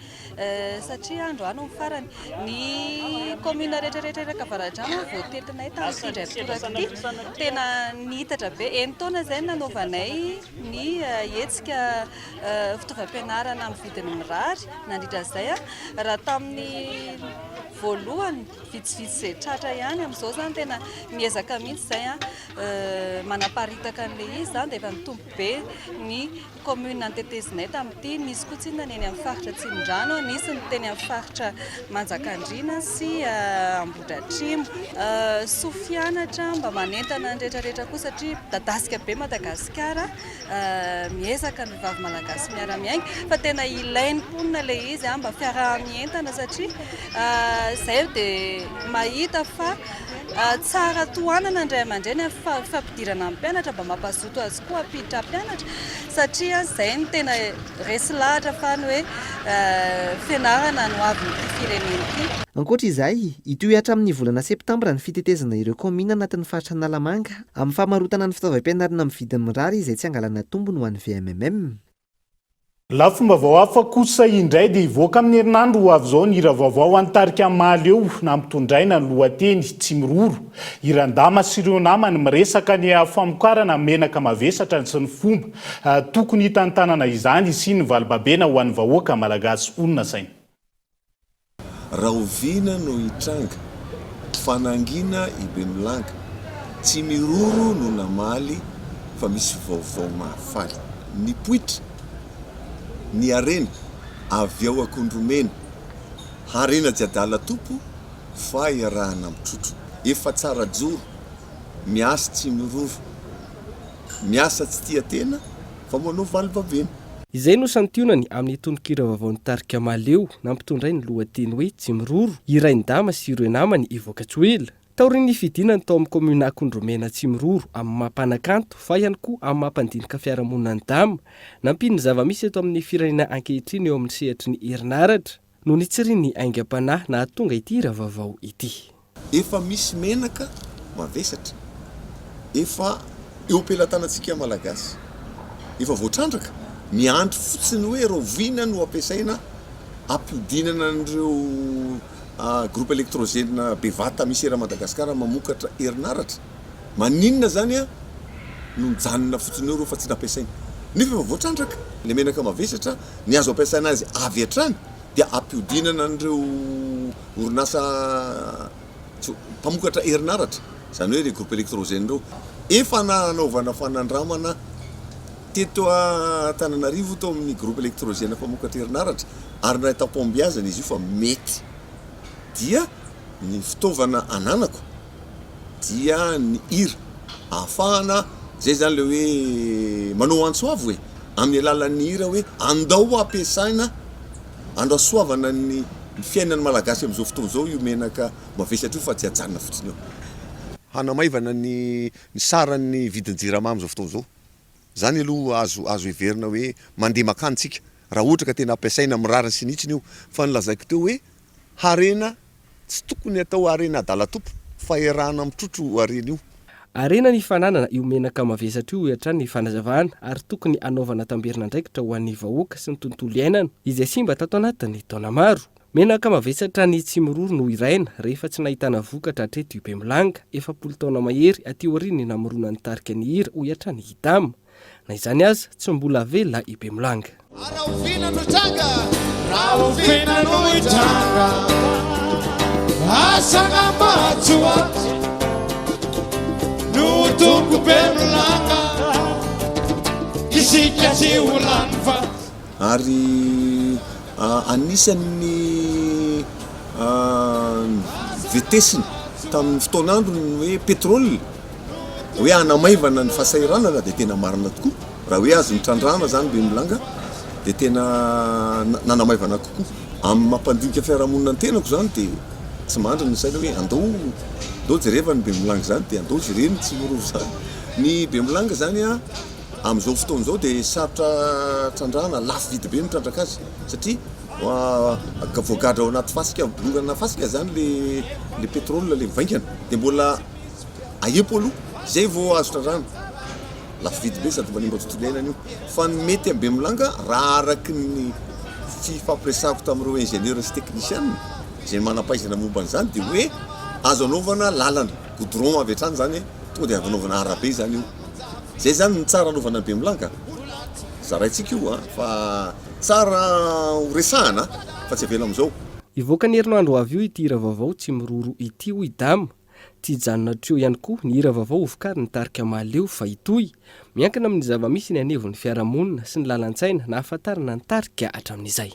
Speaker 20: Satria androany aloha ny farany. Ny commune rehetra rehetra iraka Avaradrano voatetinay tamin'ity indray mitoraka ity. Tena nihitatra be. Enin-taona izay no nanaovanay ny hetsika fitaovam-pianarana amin'ny vidiny mirary nandritra izay. Raha tamin'ny voalohany vitsivitsy izay tratra ihany, amin'izao izany tena miezaka mihitsy izay manaparitaka an'ilay izy izany dia efa nitombo be ny Commune Antetezinay tamin'ity, nisy koa tsinona ny eny amin'ny faritra Atsimondrano, nisy ny teny amin'ny faritra Manjakandriana sy Ambohidratrimo. Soa fianatra mba manentana ny rehetra rehetra koa satria midadasika be Madagasikara, miezaka ny vehivavy malagasy miara-miainga fa tena ilain'ny mponina ilay izy mba fiaraha-mientana satria izay dia mahita fa tsara tohanana ny ray aman-dreny amin'ny fampidirana ny mpianatra mba mampazoto azy koa hampiditra mpianatra satria izay no tena resy lahatra fa ny hoe fianarana no hoavin'ity firenena ity.
Speaker 6: Ankoatra izay, hitohy hatramin'ny volana septambra ny fitetezana ireo kaominina anatin'ny faritra Analamanga amin'ny famarotana ny fitaovam-pianarana amin'ny vidiny mirary izay tsy hangalana tombony ho an'ny VMMM.
Speaker 4: Lafim-baovao hafa kosa indray dia hivoaka amin'ny herinandro ho avy izao ny hira vaovao an'ny tarika Mahaleo nampitondraina ny lohateny Tsimiroro. Hiran-dama sy ireo namany miresaka ny famokarana menaka mavesatra sy ny fomba tokony hitantanana izany sy ny valibabena ho an'ny vahoaka malagasy honina saina.
Speaker 17: Rahoviana no hitranga? Fa nangina i Bemilanga. Tsy miroro no namaly fa misy vaovao mahafaly. Nipoitra ny harena avy ao Akondromena. Harena tsy adala tompo fa iarahana mitrotro. Efa tsara joro, miasa tsy miroro. Miasa tsy tia tena fa manao valibabena.
Speaker 21: Izay no santionany amin'ny tononkira vaovaon'ny tarika Mahaleo nampitondrainy ny lohateny hoe Tsimiroro, i Rainidama sy ireo namany hivoaka tsy ho ela. Taorian'ny fidinany tao amin'ny kaominina Akondromena Tsimiroro amin'ny maha mpanakanto fa ihany koa amin'ny maha mpandinika fiarahamonina an'i Dama, nampian'ny zava-misy eto amin'ny firenena ankehitriny eo amin'ny sehatry ny herinaratra no nitsirian'ny aingam-panahy nahatonga ity hira vaovao ity.
Speaker 17: Efa misy menaka mavesatra efa eo am-pelatanantsika Malagasy, efa voatrandraka, miandry fotsiny hoe rahoviana no ampiasaina hampihodinana an'ireo groupe électrogène bevata misy eran'i Madagasikara mamokatra herinaratra. Maninona izany no mijanona fotsiny eo ireo fa tsy nampiasaina? Nefa efa voatrandraka. Ilay menaka mavesatra, ny azo ampiasaina azy avy hatrany dia hampihodinana an'ireo orinasa mpamokatra herinaratra, izany hoe ireo groupe électrogène ireo. Efa nanaovana fanandramana teto Antananarivo tao amin'ny groupe électrogène mpamokatra herinaratra ary nahitam-pahombiazana izy io fa mety. Dia ny fitaovana ananako dia ny hira ahafahana, izay izany ilay hoe manao antso avo e, amin'ny alalan'ny hira hoe andao ampiasaina Andrasoavana ny fiainan'ny Malagasy amin'izao fotoana izao io menaka mavesatra io fa tsy ajanona fotsiny eo. Hanamaivana ny saran'ny vidin-jirama amin'izao fotoana izao. Izany aloha azo azo heverina hoe mandeha makany tsika raha ohatra ka tena ampiasaina amin'ny rariny sy ny hitsiny io. Fa ny lazaiko teo hoe harena Tsy tokony atao harena adala tompo fa iarahana mitrotro io harena io.
Speaker 21: Harena ny fananana io menaka mavesatra io hoy hatrany ny fanazavana ary tokony hanaovana tamberin'andraikitra ho an'ny vahoaka sy ny tontolo iainana izay simba tato anatin'ny taona maro. Menaka mavesatra ny Tsimiroro no hiraina rehefa tsy nahitana vokatra hatreto i Bemilanga, 40 taona mahery aty aorian'ny namoronan'ny tarika ny hira hoy hatrany i Dama. Na izany aza, tsy mbola avela i Bemolanga.
Speaker 22: Rahoviana no hitranga? Rahoviana no hitranga? Asa angamba tsy ho ato no ho tompo Bemolanga, isika tsy ho lany vato.
Speaker 17: Ary anisan'ny vetesiny tamin'ny fotoan'androny ny hoe pétrole. Hoe hanamaivana ny fahasahiranana dia tena marina tokoa. Raha hoe azo nitrandrahana izany Bemolanga dia tena nanamaivana kokoa. Amin'ny maha mpandinika fiarahamonina ny tenako izany dia tsy mandry ny saina hoe andao andao jereva ny Bemolanga izany dia andao jerena ny Tsimiroro izany. Ny Bemolanga izany amin'izao fotoana izao dia sarotra trandrahana, lafo vidy be ny mitrandraka azy satria voagadra ao anaty fasika, bolongana fasika izany le pétrole le mivaingana dia mbola Aepo aloha zay vao azo trandrahana. Lafo vidy be sady manimba tontolo iainana io. Fa ny mety am Bemolanga raha araky ny sy fifampiresahako tamin'ireo ingénieur sy technicien izay manam-pahaizana momba an'izany dia hoe azo anaovana lalana, goudron avy hatrany izany, tonga dia avy anaovana arabe izany io. Izay izany no tsara anaovana an'i Bemolanga. Zaraintsika io fa tsara ho resahana fa tsy avela amin'izao.
Speaker 21: Hivoaka ny herinandro ho avy io ity hira vaovao Tsy miroro ity hoy Dama. Tsy hijanona hatreo ihany koa ny hira vaovao hovokarin'ny tarika Mahaleo fa hitohy. Miankina amin'ny zava-misy ny anivon'ny fiarahamonina sy ny lalan-tsaina nahafantarana ny tarika hatramin'izay.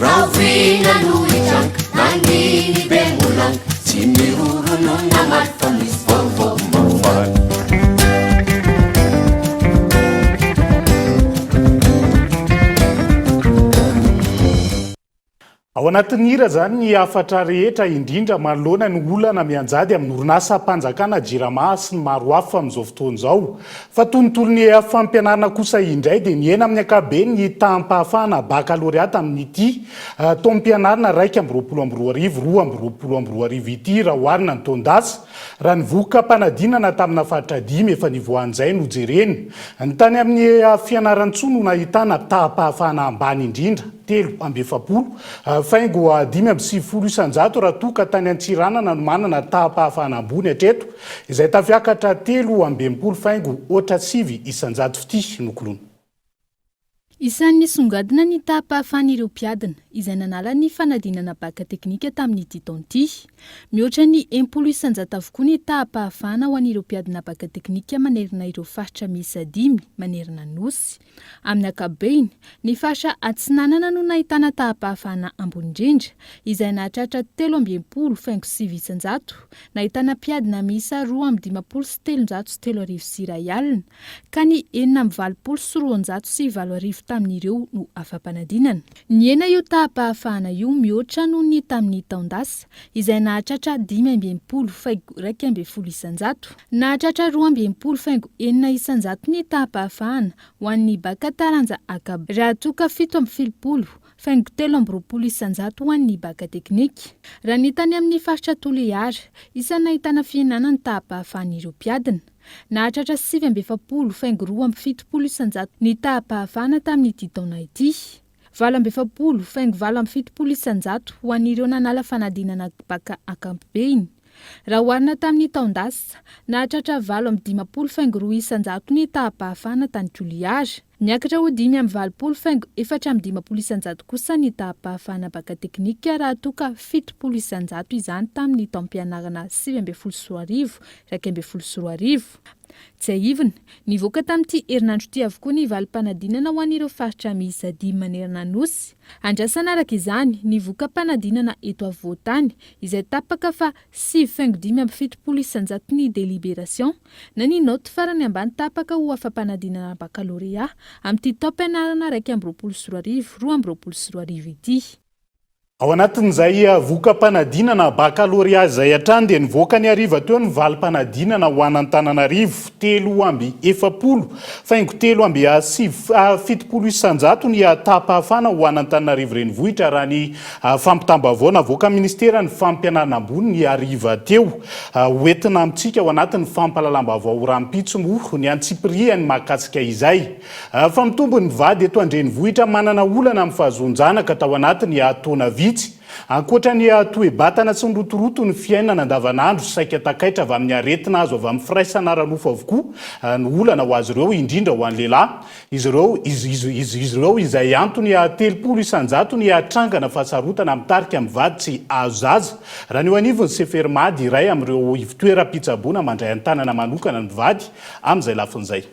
Speaker 22: Rahoviana no hitranga nanginy be molanga tsy miroro no namaly fa misy vaovao mahafaly.
Speaker 4: Ao anatin'ny hira izany ny hafatra rehetra indrindra manoloana ny olana mianjady amin'ny orinasam-panjakana Jirama sy ny maro hafa amin'izao fotoana izao. Fa tontolon'ny fampianarana kosa indray dia nihena amin'ny ankapobeny ny taham-pahafahana bakaloreata amin'ity taom-pianarana 2021 2022 ity raha oharina ny taon-dasa. Raha ny voka-panadinana tamina faritra dimy efa nivoahan'izay no jerena, ny tany amin'ny Fianarantsoa no nahitana taham-pahafahana ambany indrindra, 43 faingo 95% raha toa ka tany Antsiranana no manana taham-pahafahana ambony hatreto, izay tafiakatra 63 faingo oatra 9% fitia nokoloina.
Speaker 15: Isan'ny nisongadina ny taham-pahafahan'ireo mpiadina, izay nanala ny fanadinana bacc teknika tamin'ity taona ity. Mihoatra ny 60% avokoa ny taham-pahafahana ho an'ireo mpiadina bacc teknika manerana ireo faritra miisa dimy manerana ny Nosy. Amin'ny ankapobeny, ny faritra Atsinanana no nahitana taham-pahafahana ambony indrindra, izay nahatratra 63 faingo 9%, nahitana mpiadina miisa 3352 alina, ka ny 286 tamin'ireo no afa-panadinana. Nihena io taham-pahafahana io mihoatra noho ny tamin'ny taon-dasa, izay nahatratra 65 faingo 11%. Nahatratra 62 faingo 6% ny taham-pahafahana ho an'ny baka taranja akab, raha toa ka 77 faingo 23% ho an'ny baka teknika. Raha ny tany amin'ny faritra Toliara, isan'ny nahitana fihenana ny taham-pahafahan'ireo mpiadina. Nahatratra 49 faingo 72% ny taham-pahafahana tamin'ity taona ity. 48 faingo 78% ho an'ireo nanala fanadinana baka ankampobeny. Raha oharina tamin'ny taon-dasa, nahatratra 58 faingo 2% ny taham-pahafahana tany Toliara. Niakatra ho 85 faingo 54% kosa ny taham-pahafahana baka teknika raha toa ka 70% izany tamin'ny taom-pianarana 2019 2011. Tsiahivina, nivoaka tamin'ity herinandro ity avokoa ny valim-panadinana ho an'ireo faritra miisa dimy manerana ny Nosy. Andrasana araka izany ny voka-panadinana eto afovoan-tany, izay tapaka fa sivy faingo 75% ny délibération na ny naoty farany ambany tapaka ho afa-panadinana bakalorea amin'ity taom-pianarana 2021 2022 ity.
Speaker 4: Ao anatin'izay voka-panadinana bakalorea izay hatrany dia nivoaka ny hariva teo ny valim-panadinana ho an'Antananarivo, 43 faingo 73% ny taham-pahafahana ho an'Antananarivo Renivohitra raha ny fampitam-baovao navoakan'ny Ministeran'ny Fampianarana Ambony ny hariva teo. Ho entina amintsika ao anatin'ny fampahalalam-baovao rahampitso moa ny antsipiriany mahakasika izay. Fa mitombo ny mivady eto an-drenivohitra manana olana amin'ny fahazoan-janaka tao anatin'ny taona vitsy. Ankoatra ny toe-batana sy ny rotoroto ny fiainana andavanandro, saika takaitra avy amin'ny aretina azo avy amin'ny firaisana ara-nofo avokoa ny olana ho azy ireo, indrindra ho an'ny lehilahy. Izy ireo, izy ireo izay antony 30% ny hatrangana fahasarotana mitarika mivady tsy azo zaza, raha ny eo anivon'ny Sefermad, iray amin'ireo ivotoeram-pitsaboana mandray an-tanana manokana ny mpivady amin'izay lafiny izay.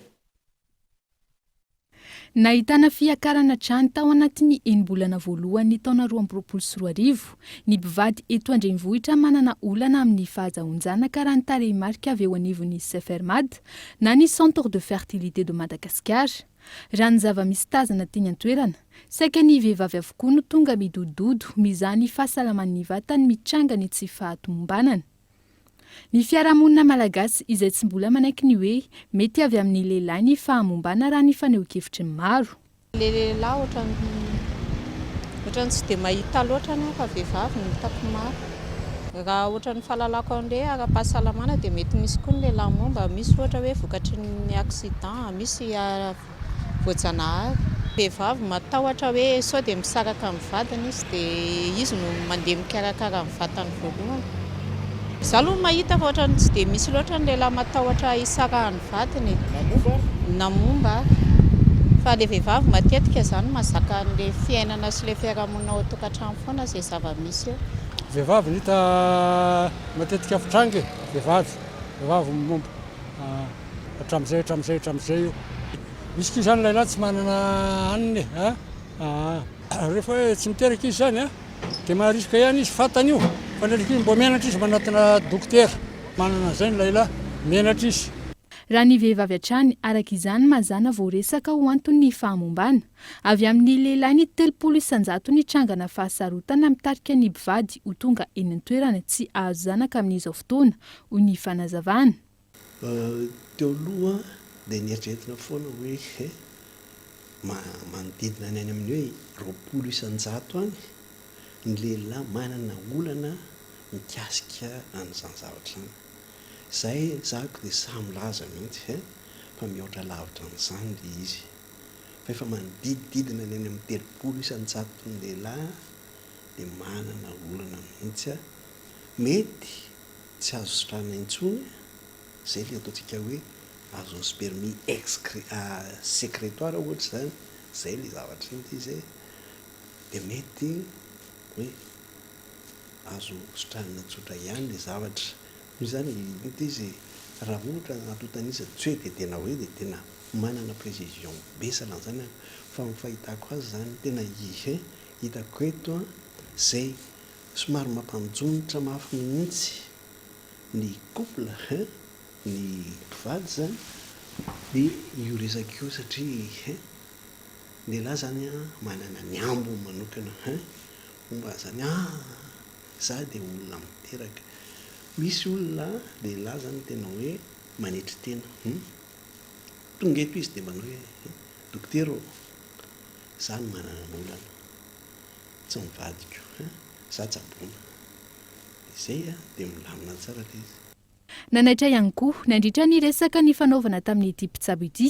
Speaker 15: Nahitana fiakarana hatrany tao anatin'ny enim-bolana voalohan'ny taona 2022 ny mpivady eto an-drenivohitra manana olana amin'ny fahazahoan-janaka raha ny tarehimarika avy eo anivon'ny Cefermad na ny Centre de Fertilité de Madagascar. Raha ny zava-misy tazana teny an-toerana, saika ny vehivavy avokoa no tonga midodododo mizaha ny fahasalaman'ny vatany mitranga ny tsy fahatomombanana. Ny fiarahamonina malagasy izay tsy mbola manaiky ny hoe mety avy amin'ny lehilahy ny fahamombana raha ny fanehoan-kevitry ny maro.
Speaker 7: Le lehilahy ohatran'ny ohatran'ny tsy dia mahita loatra ny ahy fa vehivavy no hitako maro. Raha ohatran'ny fahalalako an'ilay ara-pahasalamana dia mety misy koa ny lehilahy momba, misy ohatra hoe vokatry ny accident, misy voajanahary. Vehivavy matahotra hoe sao dia misaraka amin'ny vadiny izy dia izy no mandeha mikarakara ny vatany voalohany. Izaho aloha mahita fa ohatran'ny tsy dia misy loatra ny lehilahy matahotra hisarahan'ny vadiny e.
Speaker 4: Na momba ary?
Speaker 7: Na momba ary. Fa ilay vehivavy matetika izany mahazaka an'ilay fiainana sy ilay fiarahamonina ao an-tokantrano foana izay zava-misy eo.
Speaker 8: Vehivavy no hita matetika fitranga e, vehivavy, vehivavy no momba. Hatramin'izay hatramin'izay hatramin'izay io. Misy koa izany lehilahy tsy manana hanina e, a! Aa! Rehefa hoe tsy miteraka izy izany a, dia maharisika ihany izy, fantany io, fa ndraiky izy mbo menatra izy manatona dokotera, manana an'izay ny lehilahy, menatra izy.
Speaker 15: Raha ny vehivavy hatrany, araka izany, mazàna voaresaka ho anton'ny fahamombana. Avy amin'ny lehilahy ny 30% ny trangana fahasarotana mitarika ny mpivady ho tonga eny an-toerana tsy hahazo zanaka amin'izao fotoana, hoy ny fanazavana.
Speaker 23: Teo aloha dia nieritreretina foana hoe manodidina ny any amin'ny hoe 20 isan-jato any ny lehilahy manana olana mikasika an'izany zavatra izany. Izay zako dia sahy milaza mihitsy fa mihoatra lavitra an'izany ilay izy. Fa efa manodidididina ny any amin'ny 30 isan-jaton'ny lehilahy dia manana olana mihitsy. Mety tsy azo sitranina intsony, izay ilay ataontsika hoe azoospermie excre secretoire ohatra izany, izay ilay zavatra iny izy e, dia mety hoe azo sitranina tsotra ihany ilay zavatra. Noho izany iny izy raha ohatra antontan'isa tsy hoe dia tena hoe dia tena manana précision be sahalan'izany aho fa ny fahitako azy izany tena ihe hitako eto an, izay Somary mampanjonitra mafy mihitsy ny couple hein, ny mpivady zany dia io resaka io satria hein, ny lehilahy zany an manana ny ambiny manokana hein, momba an'izany ah za dia olona miteraka, misy olona lehilahy zany tena hoe manetry tena hum, tonga eto izy dia manao hoe dokotera ô, za no manana ny olana. tsy mivadiko hein, za tsaboina de zay a, de milamina tsara le izy.
Speaker 15: Nanaitra ihany koa, nandritra ny resaka nifanaovana tamin'ity mpitsabo ity,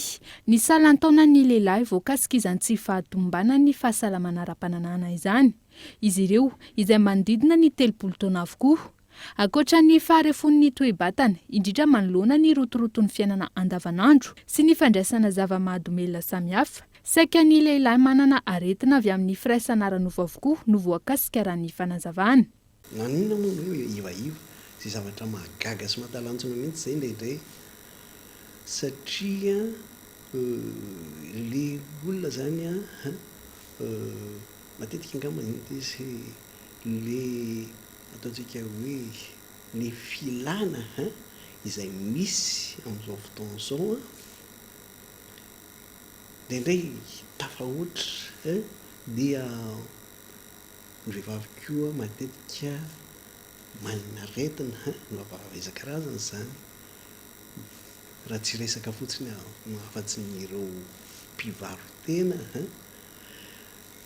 Speaker 15: ny salan-taonan'ny lehilahy voakasik'izany tsy fahatomombanan'ny fahasalamana ara-pananahana izany. Izy ireo, izay manodidina ny 30 taona avokoa. Ankoatra ny faharefon'ny toe-batana, indrindra manoloana ny rotoroton'ny fiainana andavanandro sy ny fandraisana zava-mahadomelina samihafa, saika ny lehilahy manana aretina avy amin'ny firaisana ara-nofo avokoa no voakasika raha ny fanazavana.
Speaker 23: Naninona moa no hoe ivaiva? Izay zavatra mahagaga sy mahatalanjona mihitsy izay indraindray satria ilay olona izany an, matetika angamba izy ilay ataontsika hoe ny filana izay misy amin'izao fotoana izao an, indraindray tafahoatra dia ny vehivavy koa matetika manana aretina, ny vavahava isan-karazany izany, raha tsy hiresaka fotsiny afa-tsy ny ireo mpivaro-tena.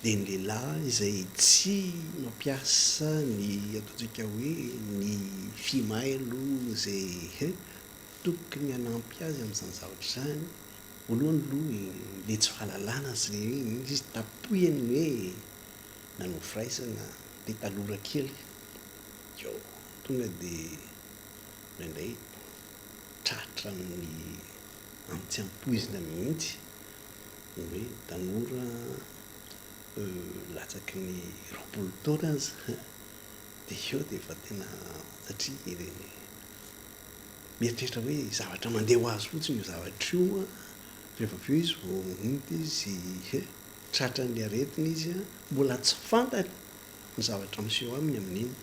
Speaker 23: Dia ny lehilahy izay tsy mampiasa ny ataontsika hoe ny fimailo izay tokony hanampy azy amin'izany zavatra izany, voalohany aloha ilay tsy fahalalana sy ilay hoe inona izy tapohiny hoe nanao firaisana ilay tanora kely dia tonga dia indraindray tratra amin'ny amin'ny tsy ampoizina mihitsy. Ny hoe tanora latsaky ny 20 taona aza dia eo dia efa tena satria ireny mieritreritra hoe zavatra mandeha ho azy fotsiny io zavatra io an, rehefa avy eo izy vao hita izy tratran'ny aretina izy an, mbola tsy fantany ny zavatra miseho aminy amin'iny.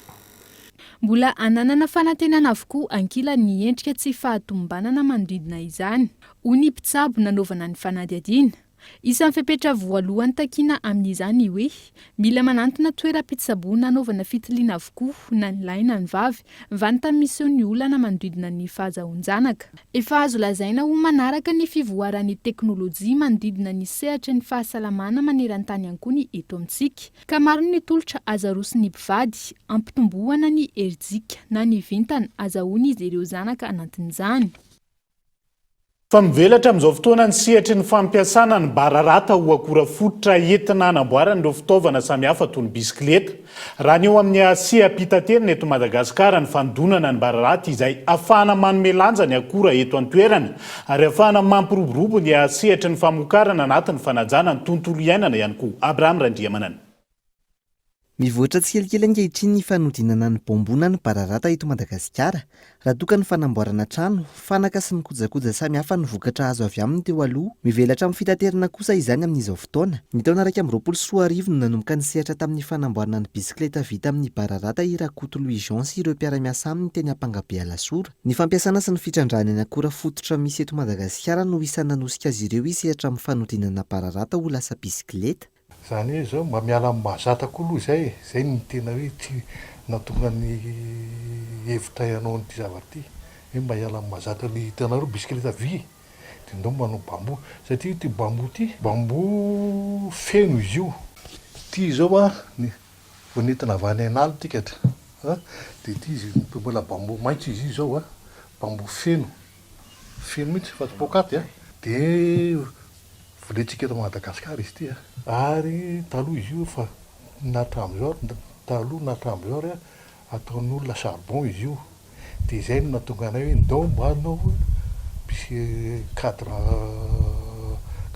Speaker 15: Mbola ananana fanantenana avokoa ankilany ny endrika tsy fahatomombanana manodidina izany, hoy ny mpitsabo nanaovana ny fanadihadiana. Isan'ny fepetra voalohany takiana amin'izany ny hoe mila manantona toeram-pitsaboana hanaovana fitiliana avokoa na ny lahy na ny vavy vantany miseho ny olana manodidina ny fahazahoan-janaka. Efa azo lazaina ho manaraka ny fivoaran'ny teknolojia manodidina ny sehatry ny fahasalamana maneran-tany ihany koa ny eto amintsika. Ka maro ny tolotra azo aroson'ny mpivady hampitomboana ny herijika na ny vintana azahoan'izy ireo zanaka anatin'izany.
Speaker 4: Fa mivelatra amin'izao fotoana ny sehatry ny fampiasana ny bararata ho akora fototra entina hanamboarana ireo fitaovana samihafa toy ny bisikileta. Raha ny eo amin'ny seha-pitaterana eto Madagasikara ny fanodonana ny bararata izay ahafahana manome lanja ny akora eto an-toerana ary ahafahana mampiroborobo ny sehatry ny famokarana anatin'ny fanajana ny tontolo iainana ihany koa. Abraham Randriamanana.
Speaker 6: Mivoatra tsikelikely ankehitriny ny fanodinana ny bambou na ny bararata eto Madagasikara. Raha toa ka ny fanamboarana trano, fanaka sy ny kojakoja samihafa no vokatra azo avy aminy teo aloha, mivelatra amin'ny fitaterana kosa izany amin'izao fotoana. Ny taona 2021 no nanomboka nisehatra tamin'ny fanamboarana ny bisikileta vita amin'ny bararata i Rakoto Louis Jean sy ireo mpiara-miasa aminy teny Ampangabe Alasora. Ny fampiasana sy ny fitrandrahana ny akora fototra misy eto Madagasikara no isan'ny nanosika azy ireo hisehatra amin'ny fanodinana bararata ho lasa bisikileta.
Speaker 5: Zany hoe zao mba miala amin'ny mahazatra koa aloha izay e, zay no tena hoe tsy nahatonga ny hevitray hanao an'ity zavatra ity, hoe mba hiala amin'ny mahazatra le hitanareo bisikileta vy e, de ndao manao bambou, satria ity bambou ity, bambou feno izy io, ity zao an, ny vao nentina avy any an'ala ity katra an, de ity izy mbola bambou maitso izy io zao an, bambou feno, feno mihitsy fa tsy poakaty an, de Volentsika eto Madagasikara izy ity a! Ary taloha izy io efa na hatramin'izao ary, taloha na hatramin'izao ary ataon'olona charbon izy io. Dia izay no nahatonga anay hoe ndao mba hanao bisi- cadre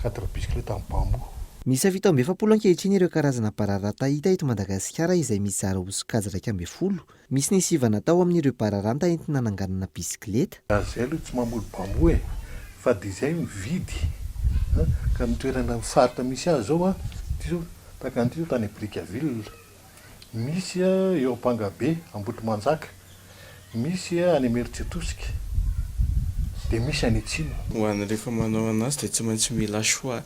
Speaker 5: cadre bisikileta amin'ny bambou.
Speaker 6: Miisa 47 ankehitriny ireo karazana bararata hita eto Madagasikara izay mizara ho sokajy 11. Misy ny sivana atao amin'ireo bararanta entina hananganana bisikileta.
Speaker 5: Zay aloha tsy mamoly bambou e! Fa de zay mividy an! Ka ny toerana faritra misy azy zao an, ty zao tahaka an'ity zao tany Brickaville, misy eo Ampangabe, Ambohitrimanjaka, misy any Imerintsiatosika, de misy any Atsimo.
Speaker 9: Ho an'ny rehefa manao anazy dia tsy maintsy mila choix,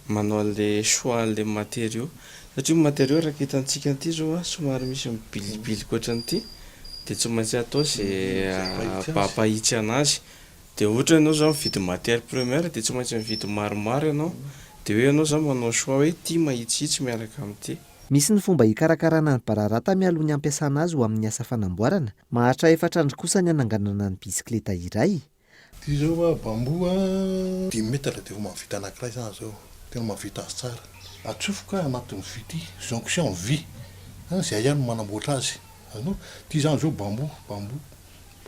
Speaker 9: manao an'le choix an'le matériaux. Satria ny matériaux araka hitantsika an'ity zao a, somary misy mibilibilika ohatran'ity, dia tsy maintsy atao izay hampahitsy anazy. Dia ohatra ianao zao mividy matière première dia tsy maintsy mividy maromaro ianao, dia hoe ianao zany manao choix hoe ity mahitsihitsy miaraka amin'ity.
Speaker 6: Misy ny fomba hikarakarana ny bararata mialoha ny hampiasana azy ho amin'ny asa fanamboarana. Maharitra efatra andro kosa ny hananganana ny bisikileta iray.
Speaker 5: Ty zao a bambou a dimy metatra de efa mahavita anakiray zany zao, tena mahavita azy tsara. Atsofoka anatin'ny vy ty, jonction vy an, zay ihany no manamboatra azy, azonao? Ty zany zao bambou, bambou,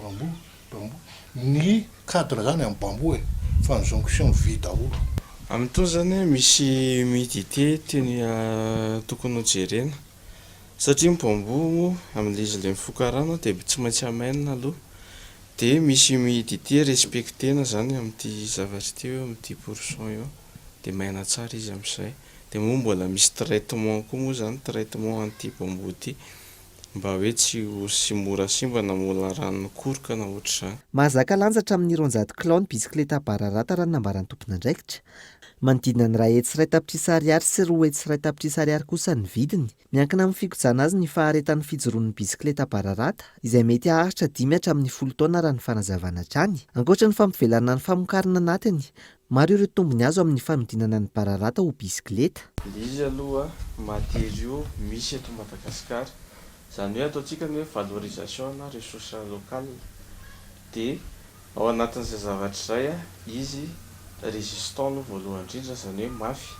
Speaker 5: bambou, bambou, ny cadre zany amin'ny bambou e, fa ny jonction vy daholo.
Speaker 9: Amin'itony zany misy humidité teny tokony ho jerena satria ny bambou amin'ilay izy ilay mifoka rano dia tsy maintsy hamainina aloha Dia misy humidité respecter-na zany amin'ity zavatra ity hoe amin'ity pourcent io dia maina tsara izy amin'izay. Dia moa mbola misy traitement koa moa zany, traitement an'ity bambou ity mba hoe tsy ho sy mora simba na mora rano mikoroka na ohatr'izany.
Speaker 6: Mahazaka lanja hatramin'ny 200 kilao ny bisikileta bararata raha ny nambaran'ny tompon'andraikitra. Manodidina ny 1.1 tapitrisa ariary sy 2.1 tapitrisa ariary kosa ny vidiny. Miankina amin'ny fikojana azy ny faharetan'ny fijoroan'ny bisikileta bararata, izay mety haharitra dimy hatramin'ny folo taona raha ny fanazavana hatrany. Ankoatra ny fampivelarana ny famokarana anatiny, maro ireo tombony azo amin'ny fanodinana ny bararata ho bisikileta.
Speaker 9: Le izy aloha matériaux misy eto Madagascar, zany hoe ataontsika ny hoe valorisation na ressource locale de Ao anatin'izay zavatra izay, izy résistant aloha voalohany indrindra, izany hoe mafy,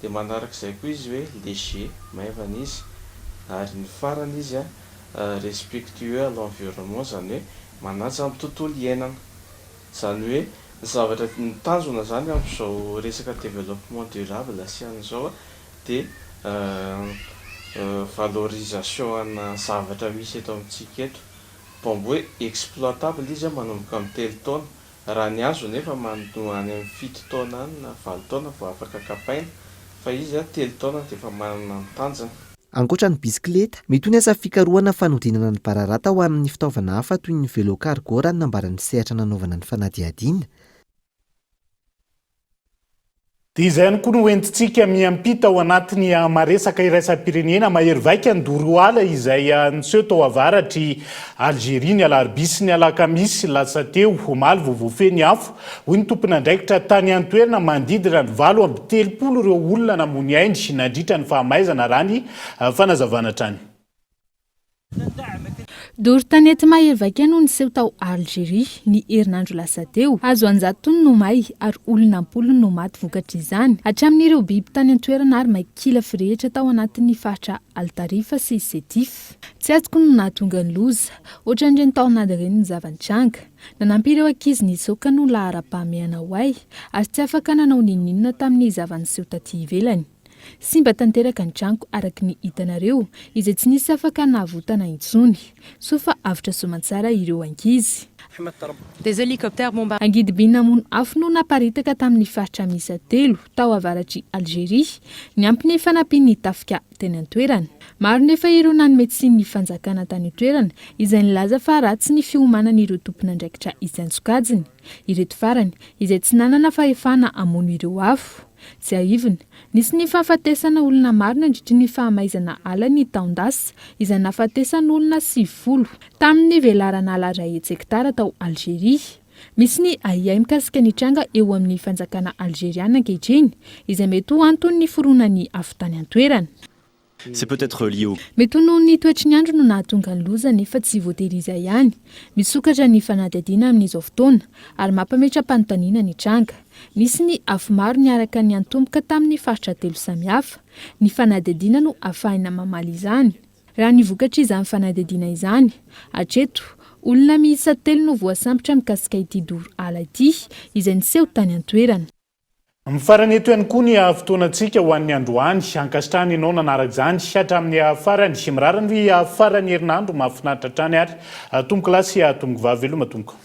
Speaker 9: dia manarak'izay koa izy hoe léger, maivana izy, ary ny farany izy respectueux à l'environnement, izany hoe manaja ny tontolo iainana. Izany hoe ny zavatra, ny tanjona izany amin'izao resaka développement durable sy an'izao dia valorisation ana zavatra misy eto amintsika eto. Bambou hoe exploitable izy manomboka amin'ny telo taona, raha ny hazo nefa mandoa any amin'ny fito taona any na valo taona vao afaka kapaina, fa izy telo taona dia efa manana ny tanjany.
Speaker 6: Ankoatra ny bisikileta, mitohy ny asa fikarohana fanodinana ny bararata ho amin'ny fitaovana hafa toy ny vélo cargo raha ny nambaran'ny sehatra nanaovana ny fanadihadiana.
Speaker 4: Dia izay ihany koa no hoentintsika miampita ao anatin'ny maresaka iraisam-pirenena mahery vaika ny doro ala izay niseho tao avaratr'i Algeria ny alarobia sy ny alakamisy lasa teo. Omaly vao voafehy ny afo, hoy ny tompon'andraikitra tany an-toerana manodidina ny 38 ireo olona namoy ny ainy nandritra ny fahamaizana raha ny fanazavana hatrany.
Speaker 15: Doro tanety mahery vaika no niseho tao Algeria, ny herinandro lasa teo. Hazo an-jatony no may ary olona am-polony no maty vokatr'izany. Hatramin'ireo biby tany an-toerana ary may kila firehitra tao anatin'ny faritra Al-Tarif sy Sétif. Tsy azoko no nahatonga ny loza. Ohatran'ireny tornade ireny ny zava-nitranga. Nanampy ireo ankizy nitsoaka no laharam-pahamehana ho ahy ary tsy afaka nanao n'inon'inona tamin'ny zava-niseho taty ivelany. Simba tanteraka ny tranoko araka ny hitanareo, izay tsy nisy afaka nahavotana intsony. Soa fa avotra soamantsara ireo ankizy. Angidim-by namono afo no naparitaka tamin'ny faritra miisa telo tao avaratr'i Algeria, niampy ny fanampian'ny tafika teny an-toerana. Maro nefa ireo nanome tsiny ny fanjakana tany an-toerana, izay nilaza fa ratsy ny fiomanan'ireo tompon'andraikitra isan-tsokajiny. Ireto farany, izay tsy nanana fahefana hamono ireo afo. Tsiahivina, nisy ny fahafatesana olona maro nandritry ny fahamaizana ala ny taon-dasa, izay nahafatesan'olona 90, tamin'ny velaran'ala iray hetsy hektara tao Algeria. Misy ny ahiahy mikasika ny tranga eo amin'ny fanjakana alzeriana ankehitriny, izay mety ho anton'ny niforonan'ny afo tany an-toerana.
Speaker 10: C'est peut-être lié au.
Speaker 15: Mety ho noho ny toetry ny andro no nahatonga ny loza nefa tsy voatery izay ihany. Misokatra ny fanadihadiana amin'izao fotoana ary mampametra-panontaniana ny tranga. Nisy ny afo maro niaraka niantomboka tamin'ny faritra telo samihafa. Ny fanadihadiana no afahina mamaly izany. Raha ny vokatr'izany fanadihadiana izany, hatreto, olona miisa telo no voasambotra mikasika ity doro ala ity izay niseho tany an-toerana.
Speaker 4: Mifarana eto ihany koa ny fotoanantsika ho an'ny androany. Ankasitrahana ianao nanaraka izany hatramin'ny farany. Mirary ny faran'ny herinandro mahafinaritra hatrany ary tompoko lahy sy tompoko vavy. Veloma tompoko.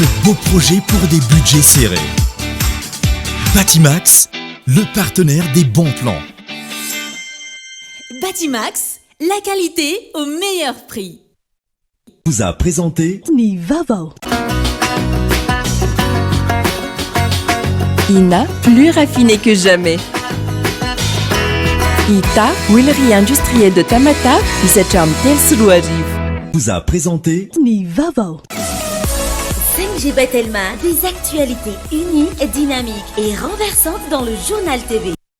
Speaker 3: De beaux projets pour des budgets serrés. Batimax, le partenaire des bons plans.
Speaker 18: Batimax, la qualité au meilleur prix.
Speaker 3: Vous a présenté.
Speaker 1: Ny vaovao.
Speaker 2: Ina, plus raffiné que jamais. Ita, huilerie industrielle de Tamatave, misy hatramin'ny 2003.
Speaker 3: Vous a présenté.
Speaker 1: Ny vaovao. 5G Batelma, des actualités uniques, dynamiques et renversantes dans le journal TV.